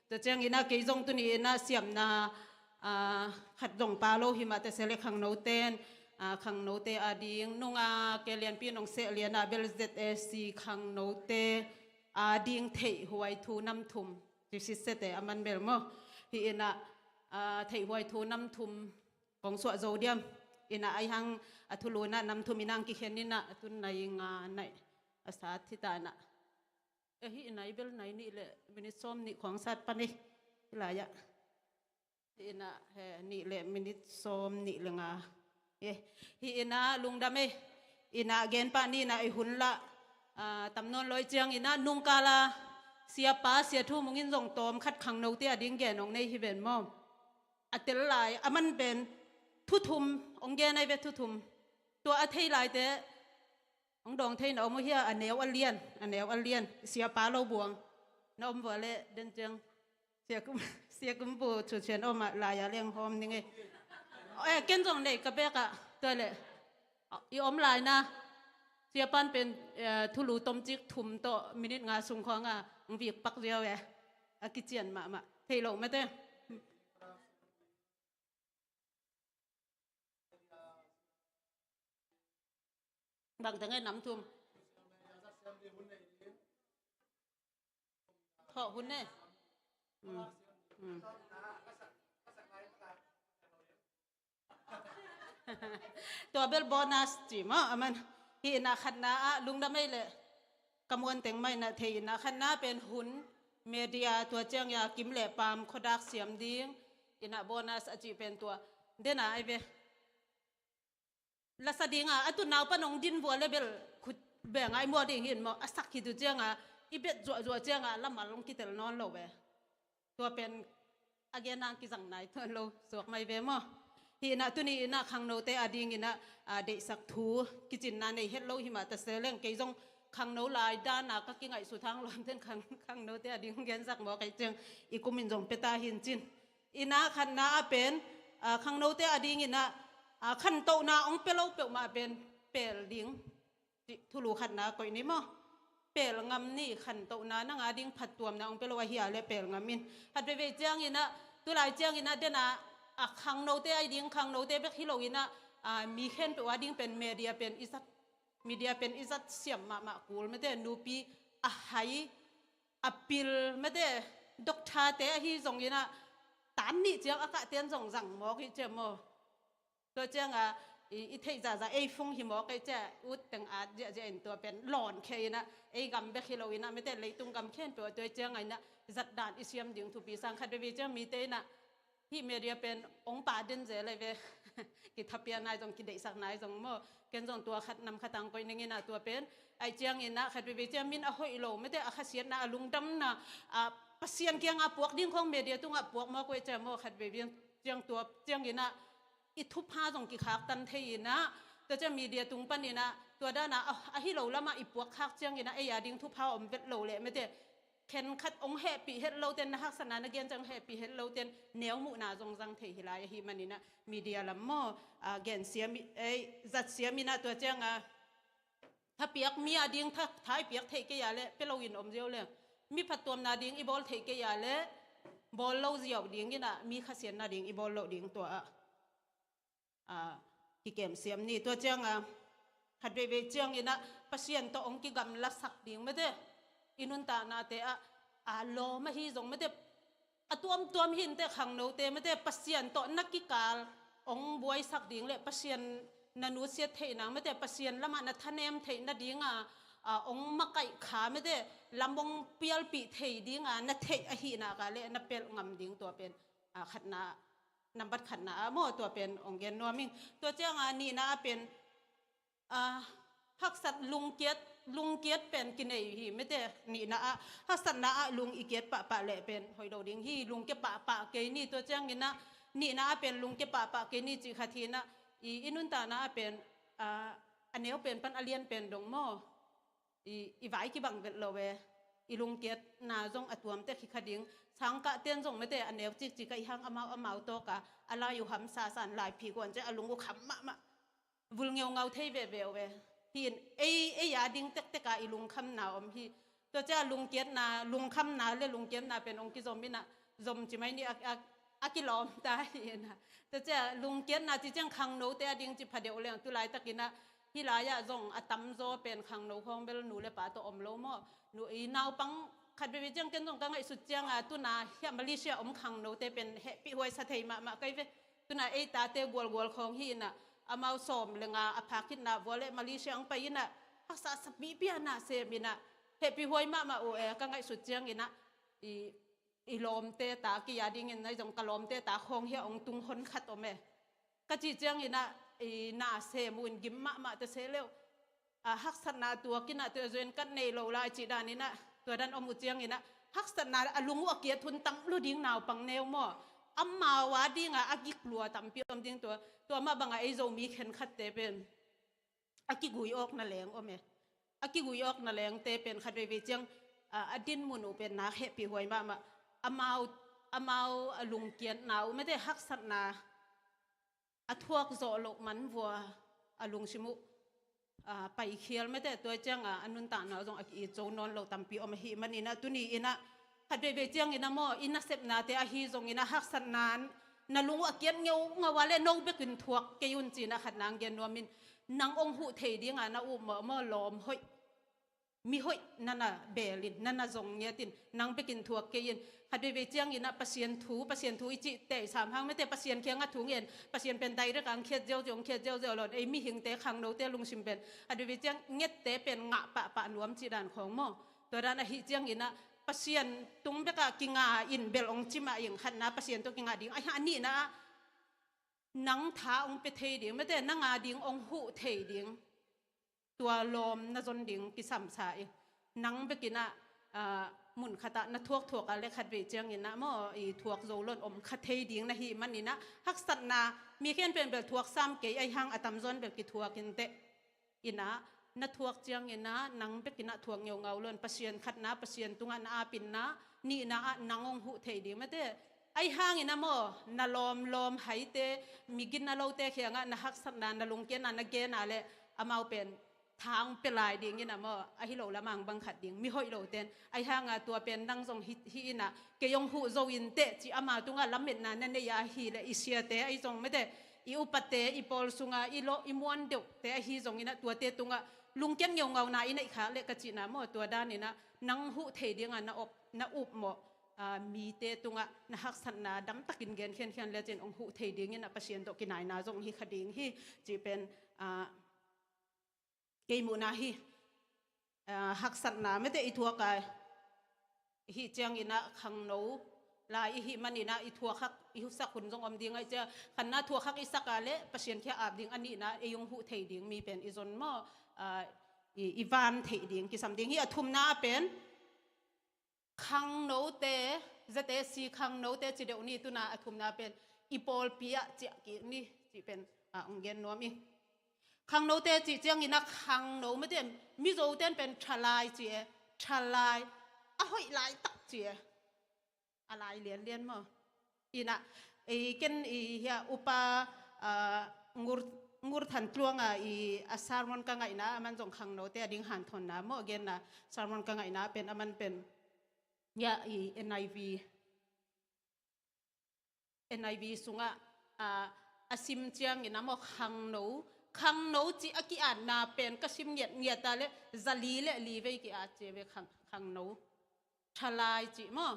Tua ciangina kei zong tuni ina siamna, a, khat zong pa lo hi mah tese le khangnoten, a, khangnote ading nunga ke lianpi nong seh liana bel Z A C khangnote ading theihhuai thu nam thum, ti sisete a man bel maw. Hi ina, a, theihhuai thu nam thum kong suah zo diam. Ina ai hang a thuluna nam thum ina ang kikhen ina a tun nai nga nai a sat hi ta ina. E hi ina i bel nai nih le minit sawm nih khong sat pan e. Hi lai ah. Hi ina he nih le minit sawm nih le nga. E hi ina lungdam e. Ina gen pah ni ina i hun lah, a, tam nawn lo i ciang ina nungkala siapa sia thu mungin zong tawm khat khangnote ading gen ong nei hi ven maw. A tel lai a man pen thu thum ong gen ai ve, thu thum. Tua a thei laite ong dawng thei na om uh hia, a neu a lian, a neu a lian, siapa lo buang na om vua le den ciang. Sia kum, sia kum bu thu cian om a lai a leng hawm ning e. E, ken zong nei ka bek ah, tua le i om lai na. Siapan pen, e, thulu tomcik thum tawh minit nga sung khawng a ong vik pak ziau e. A kician mahmah. Thei lo mate. Bang teng e nam thum. Thawh hun e. Mm. Mm. Tua bel bonus ci maw, aman. Hi inah khatna ah lungdam ei leh ka muanteng mah inah thei inah khatna pen hun media tua ciang a kim le paam khuadak siam ding inah bonus a cih pen tua dena ai ve. Lasa dinga a tunau pan hong din vua le bel khut benga i muak ding hi in maw, a sak khit uh cianga i bet zuahzuah cianga lamal hong kitel nawn lo ve. Tua pen a gen nang kizang nai tuan lo suak mai ve maw. Hi inah tuni inah khangnote a ding inah a, deihsak thu kicinna nei het lo hi mah ta se leng kei zong khangno lai dana ka kingaihsut hang lawmten khang, khangnote a ding hong gensak maw kei ciang i kumin zong pia ta hi in cin. Inah khatna ah pen a, khangnote a ding inah a, khantohna hong pia lo peuhmah pen pel ding. Cih thulu khatna koih ni maw. Pel ngam ni, khantohna nang a ding phattuamna hong pia lo ahi a le pel ngam in. Khat veivei ciang inah tulai ciang inah dena a khangnote a ding khangnote bek hi lo inah a, mi khempeuh a ding pen media pen i zat, media pen i zat siam mahmah kul mete nupi a hai a pil mete dokthate ahi zong inah tan nih ciang a kahten zong zang mawk hi ciam maw. Tua cianga i, i theih zahzah ei fung hi mawk ei cia ut teng at ziahziah in tua pen lawn khe inah ei gam bek hi lo inah mete leitung gam khempeuh a tua cianga inah zatdan i siam ding thupi sang khat veivei ciang mite inah hih media pen hong pa den zel ei ve. Kithapia nai zong kideihsak nai zong maw. Ken zong tua khat nam khat ang koih ning inah tua pen ai ciang inah khat veivei ciang min a hoih lo mete a khasiatna a lungdamna a Pasian kianga puak ding khong media tungah puak mawk uh ei cia maw khat veivei ciang tua ciang inah i thupha zong kikhaktan thei inah tua ciang media tung pan inah tua dana a, ahi lo lamah i puakkhak ciang inah ei a ding thupha om vet lo leh mete khenkhat hong hehpih het loten na haksatna na gen ciang hehpih het loten neu muhna zong zang thei hi lai ahi man inah media lam maw a, gensiam i, ei, zatsiam inah tua cianga thapiak mi a ding tha, thaipiak theih kei a le pia lo in om ziau le mi phattuamna ding i bawl theih kei a le bawl lo ziau ding inah mi khasiatna ding i bawl lo ding tua ah a, kikem siam ni. Tua cianga khat veivei ciang inah Pasian tawh hong kigamlasak ding mete i nuntaknate ah a lawm ahi zong mete a tuamtuam hinte khangnote mete Pasian tawh na kikal hong buaisak ding le Pasian na nusiat theih nang mete Pasian lamah na thanem theih nadinga a, hong makaih kha mete lam hong pialpih thei dinga na theih ahih nak a le na pelh ngam ding tua pen a, khatna nambat khatna ah maw tua pen hong gen nuam ing. Tua cianga nihna ah pen a, haksat lungkiat, lungkiat pen kinei hi mete nihna ah haksatna ah lung i kiat pahpah leh pen hoih lo ding hi lungkia pahpah kei ni tua ciang inah nihna ah pen lungkia pahpah kei ni cih khat hi inah i, i nuntakna ah pen a, a neu pen pan a lian pen dong maw. I, i vai kibang vet lo e. I lungkiatna zong a tuamte khikha ding sangkahten zong mete a neu cikcik a i hang amau amau tawka a lai uh hamsa san lai phikuan ciah a lung uh kham mahmah vul ngeungau thei veve uh e. Hi in ei, ei a ding tektek a i lungkhamna om hi. Tua ciah lungkiatna, lungkhamna le lungkiatna pen ong kizom inah zom ci mai ni a, a, a kilawm ta hi inah. Tua ciah lungkiatna ci ciang khangnote a ding ci phadeuh leng tu laitakinah Hih lai-ah zong a tamzaw pen khangno khawng bel nu le pa tawh om lo maw? Nu i naupang khat veve ciang ken zong ka ngaihsut cianga tuna hiah Malaysia om khangnote pen hehpih huaisa thei mahmah kai ve. Tuna ei tate gualgual khawng hi inah amau sawm le nga a phak hitna vua le Malaysia ang pai inah haksa sapihpih a na sem inah hehpih huai mahmah uh e ka ngaihsut ciang inah i i lawmte ta kei a dingin nai zong ka lawmte ta khawng hiah ong tung hon khat om e. Ka cih cianginah i na sem uh in gim mahmah ta se leuh. A haksatna tuak inah tua zuen kat nei lo lai cih daninah tua dan om uh cianginah haksatna a lung uh a kiat hun tang lo ding naupang neu maw? Amau a dingah a gik lua tampi om ding tua, tua mah bangah ei Zomi khenkhatte pen a kigui awkna leng om e. A kigui awkna lengte pen khat veivei ciang a, a dinmun uh pen nak hehpih huai mahmah. Amau, amau a lungkiatna uh mete haksatna a thuak zawh loh man vua a lungsim uh a, paikhial mete tua cianga a nuntakna uh zong a ki-it zo nawn lo tampi om ahih maninah tuni inah khat veivei ciangin a maw i nasepnate ahi zongin a haksatna na lung uh a kiat ngeungau a le no bekin thuak kei un cinah khat nang gen nuamin nang ong huh thei dinga na uh maw maw lawm hoih mihoih na na beel in, na na zong ngiat in, nang bekin thuak kei in. Khat veivei ciangin ah Pasian thu, Pasian thu i cih teh i sam hang mete, Pasian kiangah thu ngen, Pasian pen direct ang khiat ziauziau, ang khiat ziauziau lo in, ei mihingte, khangnote lungsim pen khat veivei ciang ngette pen ngah pahpah nuam cih dan khawng maw. Tua dan ahih ciangin ah Pasian tung bekah kinga in bel ong ci mah ing, khatna Pasian tawh kinga ding, a nihna ah nang tha ong pia thei ding mete, nang a ding ong huh thei ding, tua lawm na zon ding kisam sa ing. Nang bekin ah, ah, mun khatah na thuakthuak a le khat vei ciangin ah maw, i thuak zo lo in om kha thei ding na hih manin ah, haksatna, mi khen pen bel thuak sam kei, ahi hang a tamzaw in bel kithuak inteh. In ah, na thuak ciangin ah, nang bekin ah thuak ngeungau lo in, Pasian khatna, Pasian tungah na apinna, nihna ah nang ong huh thei ding mete. Ahi hangin ah maw, na lawmlawm haite, migitna lote kiangah na haksatna, na lungkiatna na gen a le, amau pen tha ong pia lai dingin ah maw, ahi lo lamang bang khat ding, mihoih lote in. Ahi hang ah tua pen nang zong hih, hih in ah, kei ong huh zo inteh ci, amau tungah lametna na nei a, ahih leh i siate ahi zong mete, i upate, i pawl sunga i lawh, i muan deuhte ahi zongin ah, tuate tungah lungkiat ngeungauna i neih khak leh ka cihna maw, tua danin ah nang huh thei dingah na up, na up mawh, ah, mite tungah na haksatna damtakin gen khiankhian lecin ong huh thei dingin ah Pasian tawh kinaina zong hi kha ding hi, cih pen, ah, kei muhna hi. Ah, haksatna mete i thuak a, i hih ciangin ah khangno lai i hih manin ah i thuak hak, i sak hun zong om ding ahih ciang, khatna thuak hak i sak a le Pasian kiang ap ding, a nihna ei ong huh thei ding mi pen i zon maw, ah, i, i van theih ding kisam ding hi. A thumna ah pen khangnote, Z A C khangnote ci deuh ni, tu-in ah a thumna pen i pawlpi ah ciah kik ni, cih pen, ah, ong gen nuam ing. Khangnote cih ciangin ah khangno mete, Mizote in pen thalai ci e, thalai, a hoih laitak ci e. A lai lianlian maw. In ah, ei ken i hia upa, ah, Ngur, Ngur Than Tluang a i a sermon ka ngaihna, aman zong khangnote a ding hanthawnna maw genna, sermon ka ngaihna pen, aman pen, hia i N I V, N I V sungah, ah, a sim ciangin ah maw khangno, khangno cih a ki-atna pen ka sim ngiatngiat a le, za li le li vei ki-at ci ve khang, khangno. Thalai cih maw,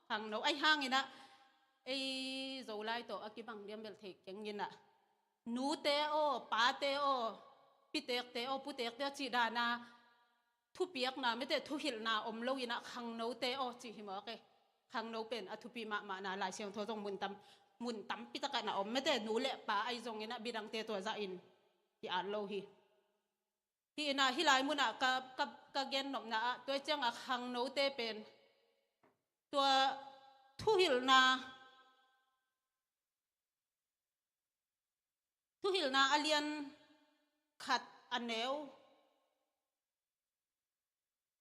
khangno. Ahi hangin ah, ei Zolai tawh a kibang diam bel thei keng in ah, nute aw, pate aw, pitekte aw, putekte aw cih dan a thupiakna mete, thuhilhna om lo in ah khangnote aw cih hi mawk e. Khangno pen a thupi mahmahna, Lai Siangtho zong mun tam, mun tampi takah na om mete, nu le pa ahi zongin ah midangte tua zahin ki-at lo hi. Hih in ah hih lai munah ka, ka, ka gen nopna ah, tua ciangah khangnote pen tua thuhilhna, thuhilhna a lian khat a neu,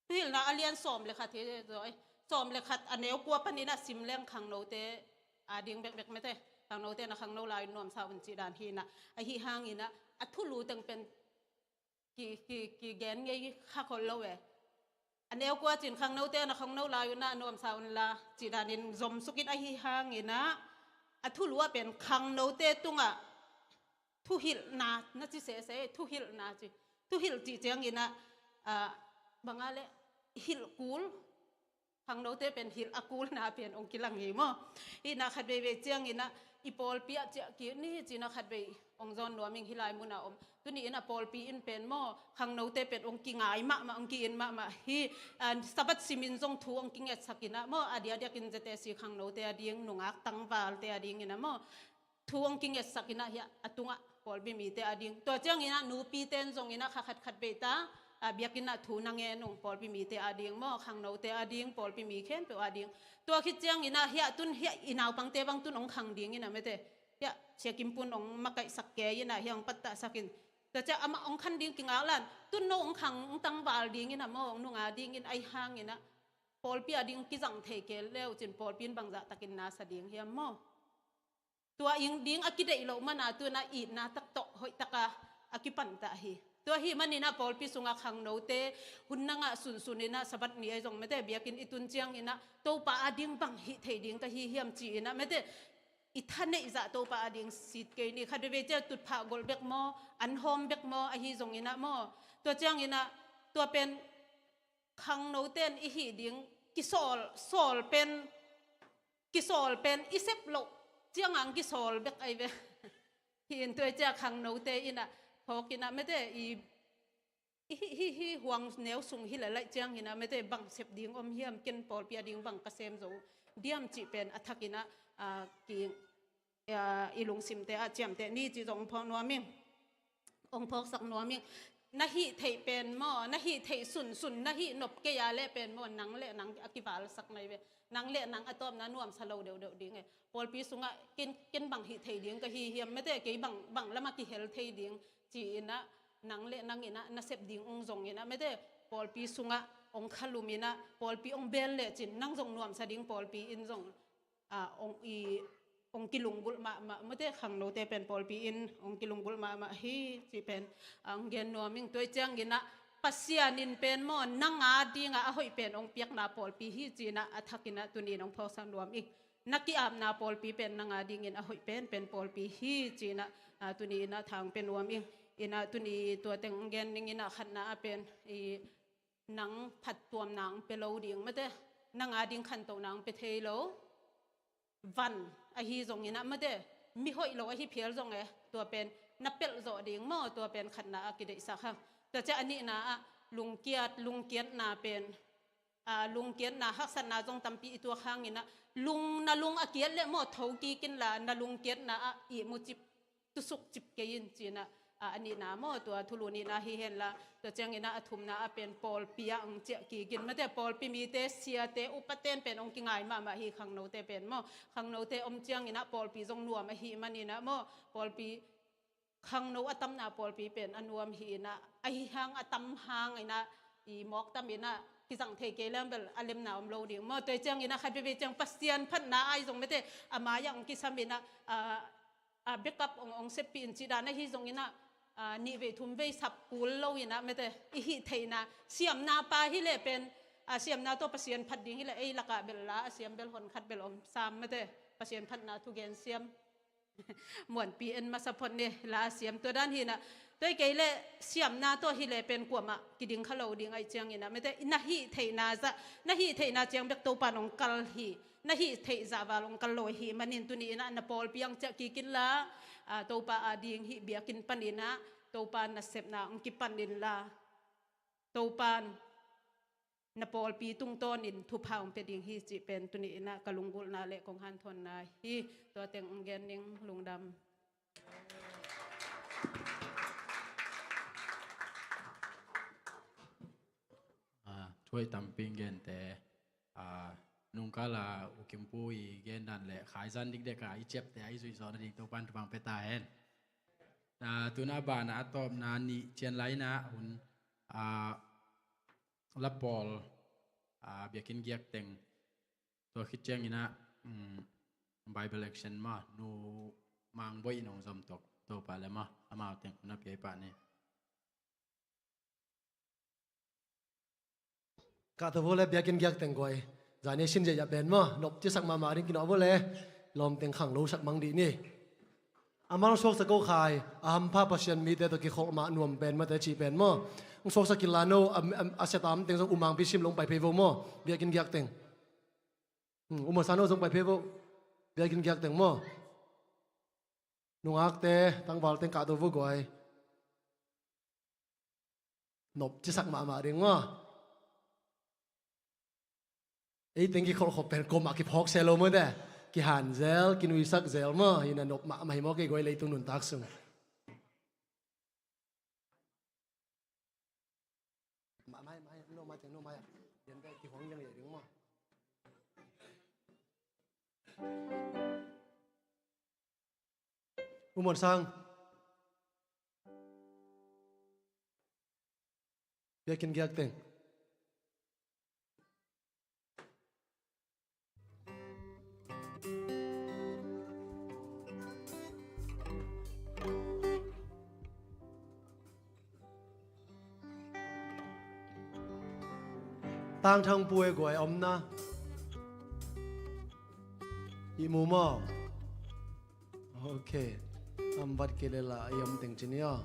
thuhilhna a lian sawm le khat hi zaw, sawm le khat a neu kua panin ah sim leng khangnote a ding bekbek mete, khangnote na khangno lai nuamsa un cih dan hi in ah, ahi hangin ah a thulu teng pen ki, ki, kigen ngei kha khol lo e. A neu kua cin khangnote na khangno lai un ah nuamsa un la cih danin zomsuk in, ahi hangin ah a thulu ah pen khangnote tungah thuhilhna na ci sese, thuhilhna ci. Thuhilh cih ciangin ah, ah, bang a le, hilh kul, khangnote pen hilh a kulna pen ong kilang hi maw. Hih in ah khat veivei ciangin ah i pawlpi ah ciah kik ni ci-in ah khat vei ong zawn nuam ing, hih lai munah om. Tuni in ah pawlpi in pen maw, khangnote pen ong kingai mahmah, ong ki-it mahmah hi. Ah, Sabbath simin zong thu ong kingetsak in ah maw, a diakdiakin Z A C khangnote a ding, nungak tangvalte a dingin ah maw, thu ong kingetsak in ah, hia a tungah pawlpi mite a ding. Tua ciangin ah nupite in zongin ah kha khat khat vei ta, ah, biakinn ah thu na ngen ung, pawlpi mite a ding maw, khangnote a ding, pawlpi mi khempeuh a ding. Tua khit ciangin ah hia tun hia i naupangte bang tun ong khang dingin ah mete, hia Sia Kim Pun ong makaihsak kei in ah, hia ong pattahsak in. Tua ciang amah ong khan ding kingak lan, tun no ong khang, ong tangval dingin ah maw, ong nunga dingin, ahi hangin ah pawlpi a ding kizang thei kei le uh cin pawlpi in bangzah takin na sa ding hiam maw. Tua ing ding a kideih loh mana tu-in ah itna tak tawh hoih taka a kipantah hi. Tua ahih manin ah pawlpi sungah khangnote hun na ngah sunsun in ah Sabbath ni ahi zong mete, biakinn i tun ciangin ah Topa a ding bang hih thei ding ka hi hiam ci-in ah mete, i thaneih zah Topa a ding sit kei ni. Khat veivei ciang tutphah golh bek maw, an hawm bek maw, ahi zongin ah maw. Tua ciangin ah tua pen khangnote in i hih ding kisawl, sawl pen, kisawl pen i sep loh ciang ang kisawl bek ahi ve. Hi in tua ciang khangnote in ah phawk in ah mate i, i hi, hi, hi huang neu sung hi leh laih ciang in ah mate bang sep ding om hiam, ken pawlpi a ding bang ka sem zo diam cih pen a thak in ah, ah, ki, ah, i lungsimte ah ciamteh ni cih zong phawk nuam ing. Hong phawksak nuam ing. Na hih theih pen maw, na hih theih sunsun, na hih nop kei a leh pen maw, nang le nang a kivalsak nai ve. Nang le nang a tawpna nuamsa lo deuhdeuh ding e. Pawlpi sungah ken, ken bang hih thei ding ka hi hiam, mate kei bang, bang lamah kihel thei ding ci-in ah, nang le nang in ah na sep ding hong zong in ah mate pawlpi sungah hong khalum in ah, pawlpi hong bel lecin nang zong nuamsa ding pawlpi in zong ah, hong, i, hong kilunggulh mahmah, mate khangnote pen pawlpi in hong kilunggulh mahmah hi cih pen, ah, hong gen nuam ing. Tua ciang in ah Pasian in pen maw, nang a ding ah a hoih pen hong piakna pawlpi hi ci-in ah a thak in ah tuni in hong phawksak nuam ing. Na ki-apna pawlpi pen nang a ding in a hoih penpen pawlpi hi ci-in ah, ah, tuni in ah thang pe nuam ing. In ah tuni tua teng hong gen ning in ah khatna ah pen i nang phattuamna hong pia lo ding, mate nang a ding khantohna hong pia thei lo. Van ahi zong in ah mate mi hoih lo ahi phial zong e, tua pen na pelh zawh ding maw, tua pen khatna ah kideihsak hang. Tua ciang a nihna ah lungkiat, lungkiatna pen, ah, lungkiatna haksatna zong tampi i tuak hang in ah lung, na lung a kiat leh maw, tho kik inla na lungkiatna ah ihmu cip, tusuk cip kei in ci-in ah, ah, a nihna maw, tua thulu nihna hi henla, tua ciang in ah a thumna ah pen pawlpi ah hong ciah kik in, mate pawlpi mite, siate, upate in pen hong kingai mahmah hi khangnote pen maw. Khangnote om ciang in ah pawlpi zong nuam ahih man in ah maw, pawlpi khangno a tamna pawlpi pen a nuam hi in ah, ahi hang a tam hang in ah i mawk tam in ah kizang thei kei leng bel a lemna om lo ding maw. Tua ciang in ah khat veve ciang Pasian phatna ahi zong mate a mai ah hong kisam in ah, ah, ah, backup hong, hong seppih in cih dan ahi zong in ah, ah, nih vei thum vei sap kul lo in ah mate i hih theihna, siamna pa hi leh pen, ah, siamna tawh Pasian phat ding hi leh ei lakah bel la a siam bel hon khat bel om sam mate, Pasian phatna thugen siam. Muanpi en masa phot ni, la a siam tua dan hi in ah. Tua hi kei leh siamna tawh hi leh pen kuamah kiding kha lo ding ahih ciang in ah mate na hih theihna zah, na hih theihna ciang bek Topa in hong kal hi. Na hih theih zah val hong kal lo ahih manin tuni in ah na pawlpi ah hong ciah kik inla, ah, Topa a ding hih biakinn pan in ah Topa nasepna hong kipan inla, Topa in na pawlpi tungtawnin thupha hong pia ding hi cih pen tuni in ah ka lunggulhna le kong hanthawnna hi. Tua teng hong gen ning, lungdam. Ah, thu hoih tampi hong gente, ah, nungkal a U Kim Pu i gen dan le khaizan dikdek a i ciapte a i zuih zawh nading Topa in thupha hong pia ta hen. Ah, tu-in ah banah a tawpna nih ciang lai-in ah hun, ah, la pawl, ah, biakinn giak teng, tua khit ciang in ah, um, Bible action maw, Nu Mang Boih in hong zom tuk, Topa le maw, amau teng hun a pia pah ni. Kahto vo le, biakinn giak teng guai. Zani sin ziahziah pen maw, nop cisak mahmah ding, kinawh vo le. Lawm teng khanglosak mang dih ni. A man suaksak ko khai, a hampha Pasian mite tawh kikholh mah nuam pen mate cih pen maw. Suaksak kila no, a, a, a sia tam teng zong U Mangpi Sim lo hong pai phei vo maw, biakinn giak teng. Hmm, U Mawsa no zong pai phei vo, biakinn giak teng maw. Nungakte, tangval teng kahto vo guai. Nop cisak mahmah ding maw. Ei teng kikholh khop pen kuamah kiphawk se lo maw te. Kihan zel, kinuisak zel maw. Hi in ah nop mahmah hi maw, kei guai leitung nuntak sung. Mah, mah, mah, no, mah, teng, no, mah, yan te, kihuang yang, yang, ding maw. U Muan Sang. Biakinn giak teng. Tangthang Pu e, guai om na. Ihmu maw. Ok. Am vat kei leh la i om teng ci ni aw.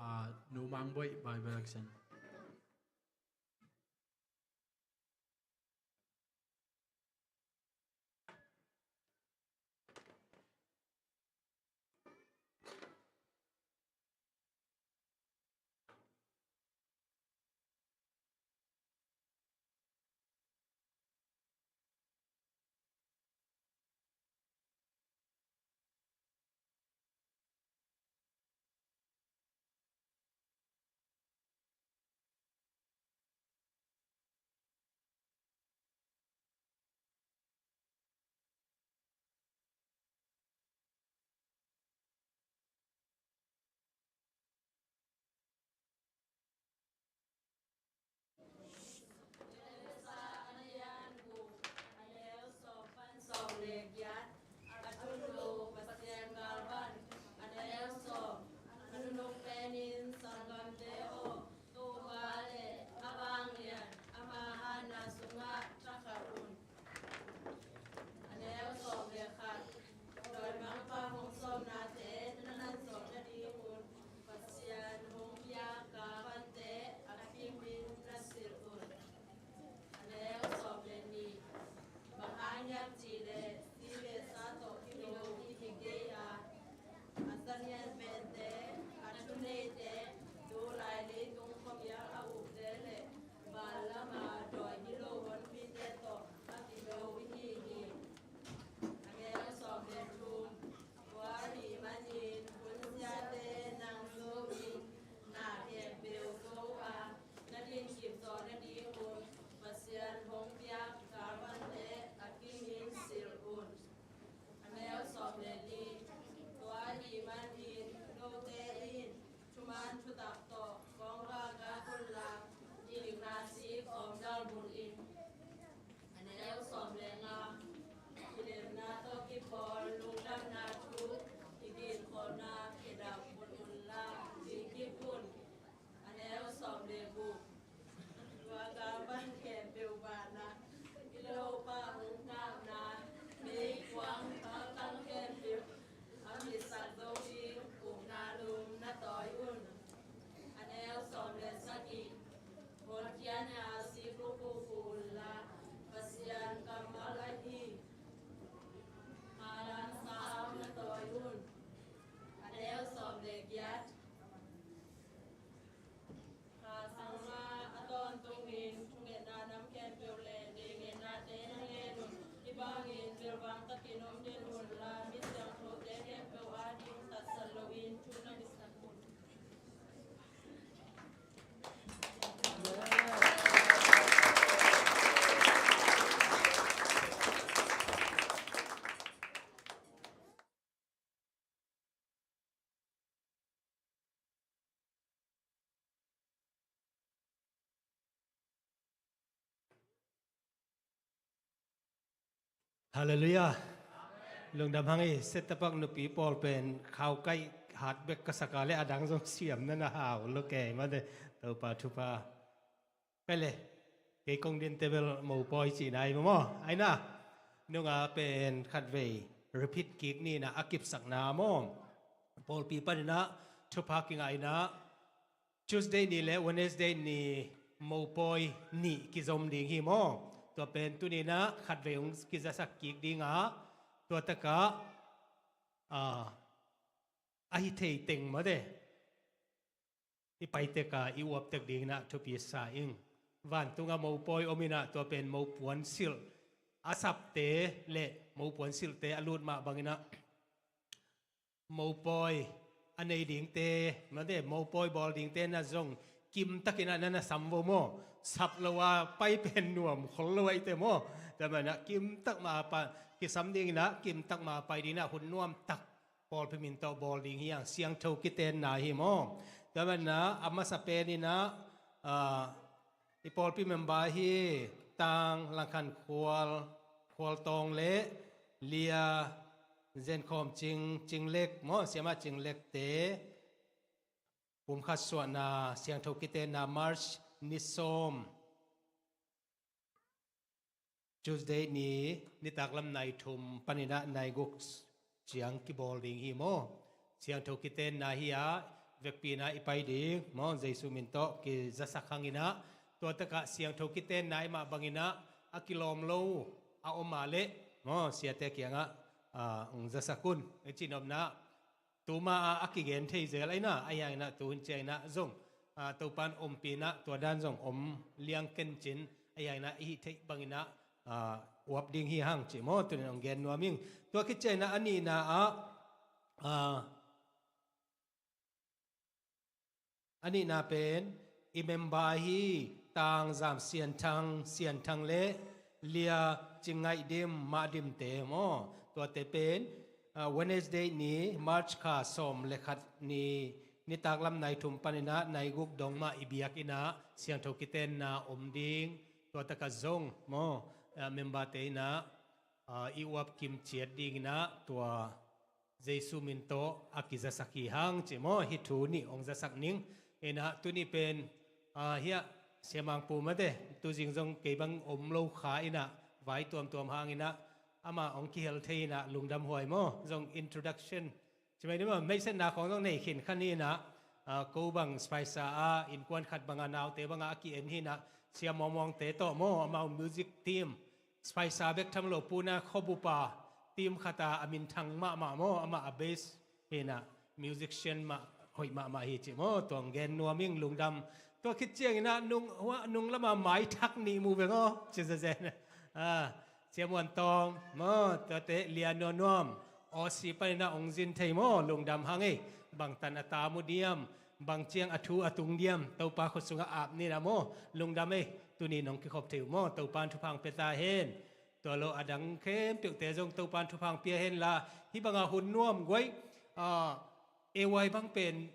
Ah, Nu Mang Boih, Bible Action. Halleluiah. Lungdam hang ei. Setapak nupi pawl pen khaukaih hat bek ka sak a, le a dang zong siam na na hau lo kei mate. Topa thupha. Kai le, kei kong dinte bel mopawi cihna hi maw? Aina, nunga pen khatvei repeat kik ni na a kipsakna maw? Pawlpi paninah thupha kingah inah Tuesday ni le Wednesday ni mopawi nih kizom ding hi maw? Tua pen tuninah khatvei hong kizasak kik dinga, tua takah a, a hi thei teng mawte i paitek a i uaptek dinginah thupi sa ing. Vantunga mopawi ominah tua pen mopuan silh a sapte le mopuan silhte a lut mah banginah mopawi a nei dingte, mate mopawi bawl dingte na zong kimtakinah na na sam vo maw? Sap lo a pai pen nuam khol lo a ite maw? Tua manah kimtak ma a pa kisam dinginah kimtak ma a pai dinginah hun nuamtak pawlpi min tawh bawl ding hi ang. Siangtho kitenna hi maw? Tua manah a masa peninah ah, i pawlpi member hi Tang, Langkhan Khual, Khual Tawng le Lia, Zenkhawm Cing, Cing Lek maw, Siama Cing Lekte pumkhat suahna, siangtho kitenna March ni sawm, Tuesday ni, nitaklam nai thum paninah nai guk ciang kibawl ding hi maw? Siangtho kitenna hi a, vekpi inah i pai ding maw? Jesu min tawh kizasak hanginah tua takah siangtho kitenna i mah banginah a kilawm lo a om a leh maw? Siate kiangah ah, hong zasak un. I cinopna tuma a a kigen thei zel aina, a hianginah tuhun cianginah zong ah, Topan ompinah tua dan zong om liang kencin, a hianginah i hih theih banginah ah, uap ding hi hang cih maw? Tunin hong gen nuam ing. Tua khit cianginah a nihna ah ah, a nihna pen i member hi Tang, Zam, Sianthang, Sianthang le Lia, Cing Ngaih Dim, Mah Dimte maw? Tuate pen ah, Wednesday ni March kha sawm le khat ni, nitaklam nai thum paninah nai guk dong mah i biakinnah siangtho kitenna om ding. Tua takah zong maw, ah, memberte innah ah, i uap kim ciat dinginah tua Jesu min tawh a kizasak hi hang cih maw? Hih thu nih hong zasak ning. Innah tuni pen ah, hiah Siamangpu mate, tuzing zong kei bang om lo kha innah vai tuamtuam hanginah amah hong kihel thei innah lungdam huai maw? Zong introduction cimai ni maw, meihsetna khawng zong nei khin kha ni innah ah, ko bang Spicer ah innkuan khat banga naute banga a ki-en hi innah Sia Mawngmawngte tawh maw, amau music team Spicer bek tham lo puna khuabupa team khata a minthang mahmah maw, amah a bass hinah musician mah hoih mahmah hi cih maw? Tua hong gen nuam ing, lungdam. Tua khit cianginah nung, hua, nung lama maithak nih mu veng aw ci zezen. Ah, Sia Muan Tawng maw, tuate Lia Nuam Nuam, Aussie paninah hong zin thei maw? Lungdam hang ei. Bangtan a tam uh diam, bang ciang a thu a tung diam, Topa khut sungah ap ni na maw? Lungdam ei. Tuni nong kikhop thei uh maw? Topan thupha hong pia ta hen. Tua lo a dang khempeuhte zong Topan thupha hong pia henla, hih banga hun nuam guai ah, A Y bang pen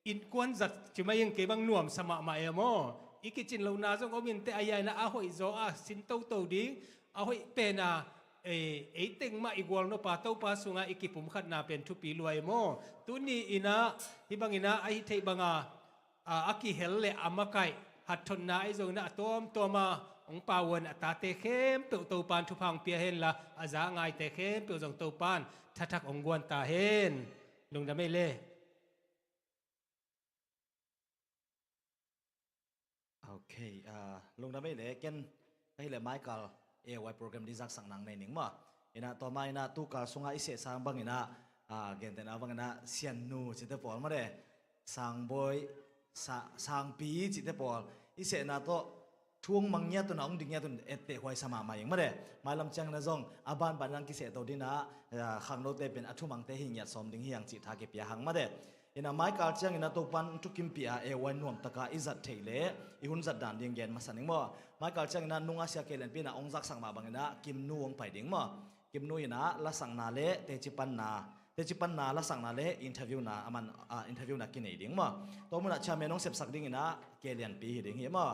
innkuan zat cimai ing, kei bang nuamsa mahmah e maw? I kicin lohna zong om inteh, a hianginah a hoih zaw a sin toto ding, a hoih pena ei, ei teng mah i gualnop a Topa sungah i kipumkhatna pen thupi lua e maw? Tuni innah hih banginah a hih theih banga ah, a kihel le a makaih hatthotna ahi zonginah a tuamtuama hong pauan a tate khempeuh Topan thupha hong pia henla, a za a ngaite khempeuh zong Topan thathak hong guan ta hen. Lungdam ei le. Ok, ah, lungdam ei le, ken ka hileh Michael A Y program ding zaksak nang nei ning maw? Innah tua ma innah tukal sungah i sehsang banginah ah, gentehna banginah Siannu cihte pawl mate, Sangbawi, sa, Sangpi cihte pawl i sehna tawh thu hong mang ngiat un a hong dik ngiat un etteh huaisa mahmah ing mate. Mailam cianginah zong a banban nang kisehto dinah ah, khangnote pen a thumangte hi ngiat sawm ding hi ang cih tha kipia hang mate. Innah Michael cianginah Topan thukimpih a A Y nuamtaka i zat theih le i hun zat dan ding gen masa ning maw? Michael cianginah nunga Sia Kei Lianpi innah hong zaksak mah banginah Kimnu hong pai ding maw? Kimnu innah lasakna le teci panna, teci panna lasakna le interviewna, aman ah, interviewna kinei ding maw? Tua munah chairman hong sepsak dinginah Kei Lianpi hi ding hi maw?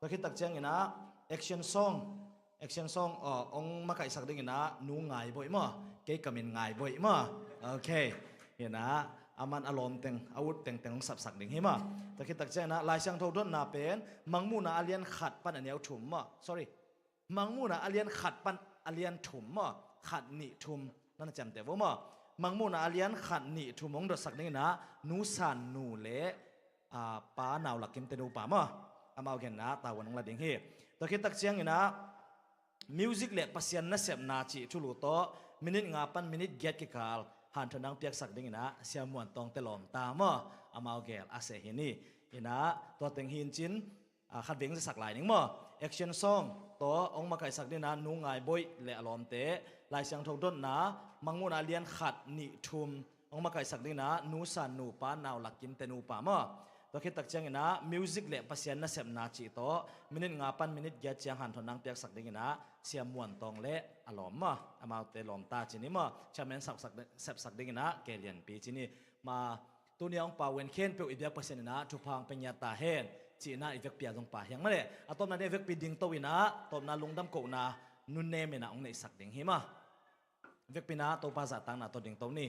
Tua khittak cianginah action song Action song, aw, hong makaihsak dingin ah Nu Ngai Boih maw. Kei ka min Ngai Boih maw. Ok. Hi-in ah aman a lawm teng, a ut tengteng hong sapsak ding hi maw. Tua khit tak ciangin ah Lai Siangtho dotna pen Mangmuhna a lian khat pan a neu thum maw. Sorry. Mangmuhna a lian khat pan a lian thum maw. Khat, nih, thum. Na na ciamteh vo maw. Mangmuhna a lian khat, nih, thum hong dotsak dingin ah Nu San Nu le, ah, Pa Nau Lak Kim te nupa maw. Amau genna tavuan hong la ding hi. Tua khit tak ciangin ah music le Pasian nasepna cih thulu tawh minit nga pan minit giat kikal hanthawn nang piaksak dingin ah Sia Muan Tawng te lawm ta maw. Amau gel a seh hi ni. In ah tua teng hi in cin, ah, khat veng zasak lai ning maw. Action song tawh hong makaihsak dingin ah Nu Ngai Boih le a lawmte, Lai Siangtho dotna Mangmuhna a lian khat, nih, thum hong makaihsak dingin ah Nu San Nu, Pa Nau Lak Kim te nupa maw. Tua khit tak ciangin ah music le Pasian nasepna cih tawh minit nga pan minit giat ciang hanthawn nang piaksak dingin ah Sia Muan Tawng le a lawm maw. Amaute lawm ta ci ni maw. Chairman sapsak, sepsak dingin ah Kei Lian Pi ci ni. Ma, tuni a hong pau ven khempeuh i biak Pasian in ah thupha hong pia ngiat ta hen. Ci-in ah i vekpi a zong pia hi hang maw le. A tawpna ding a vekpi dingto in ah tawpna lungdam kohna Nu Nem in ah hong neihsak ding hi maw. Vekpi in ah Topa zahtakna tawh dingto ni.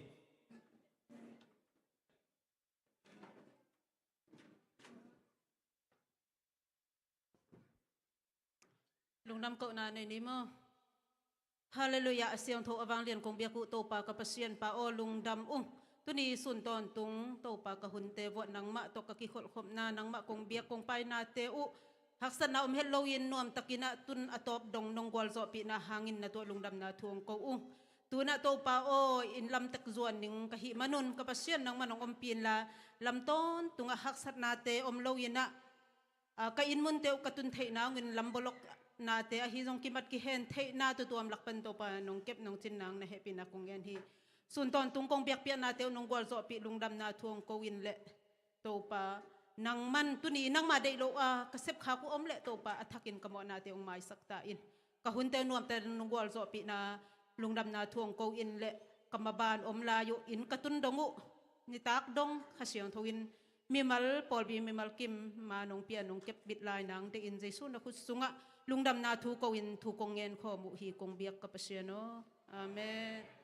Lungdam kohna nei ni maw. Halleluiah, a siangtho a vanglian kong biak uh Topa ka Pasian pa aw, lungdam ung. Tuni sun tawntung Topa ka hunte vuah nangmah tawh ka kikholhkhopna, nangmah kong biak kong painate uh haksatna om het loin nuamtakin ah tun a tawp dong nong gualzawhpihna hangin na tuah lungdamna thu hong ko uh. Tu-in ah Topa aw, in lamtek zuan ning ka hih manun ka Pasian nangman hong ompih inla, lam tawntungah haksatnate om loin ah, ah, ka inn munte uh ka tun theihna hong in lam boloknate ahi zong kimat kihen theihna tutuam lak pan Topa nong kep nong cin nang na hehpihna kong ngen hi. Sun tawntung kong biakpiaknate uh nong gualzawhpih lungdamna thu hong ko in leh Topa, nangman tuni nangmah deih lo a ka sepkhak uh om leh Topa a thakin ka mawhnate hong maisak ta in. Ka hunte nuamte nong gualzawhpihna lungdamna thu hong ko in leh ka maban om lai uh inn ka tun dong uh nitak dong Kha Siangtho in mimal pawlpi mimal kim ma nong pia nong kep bit lai nang deih in Jesu na khut sungah lungdamna thu ko in thu kong ngen khawm uh hi kong biak ka Pasian aw. Amen.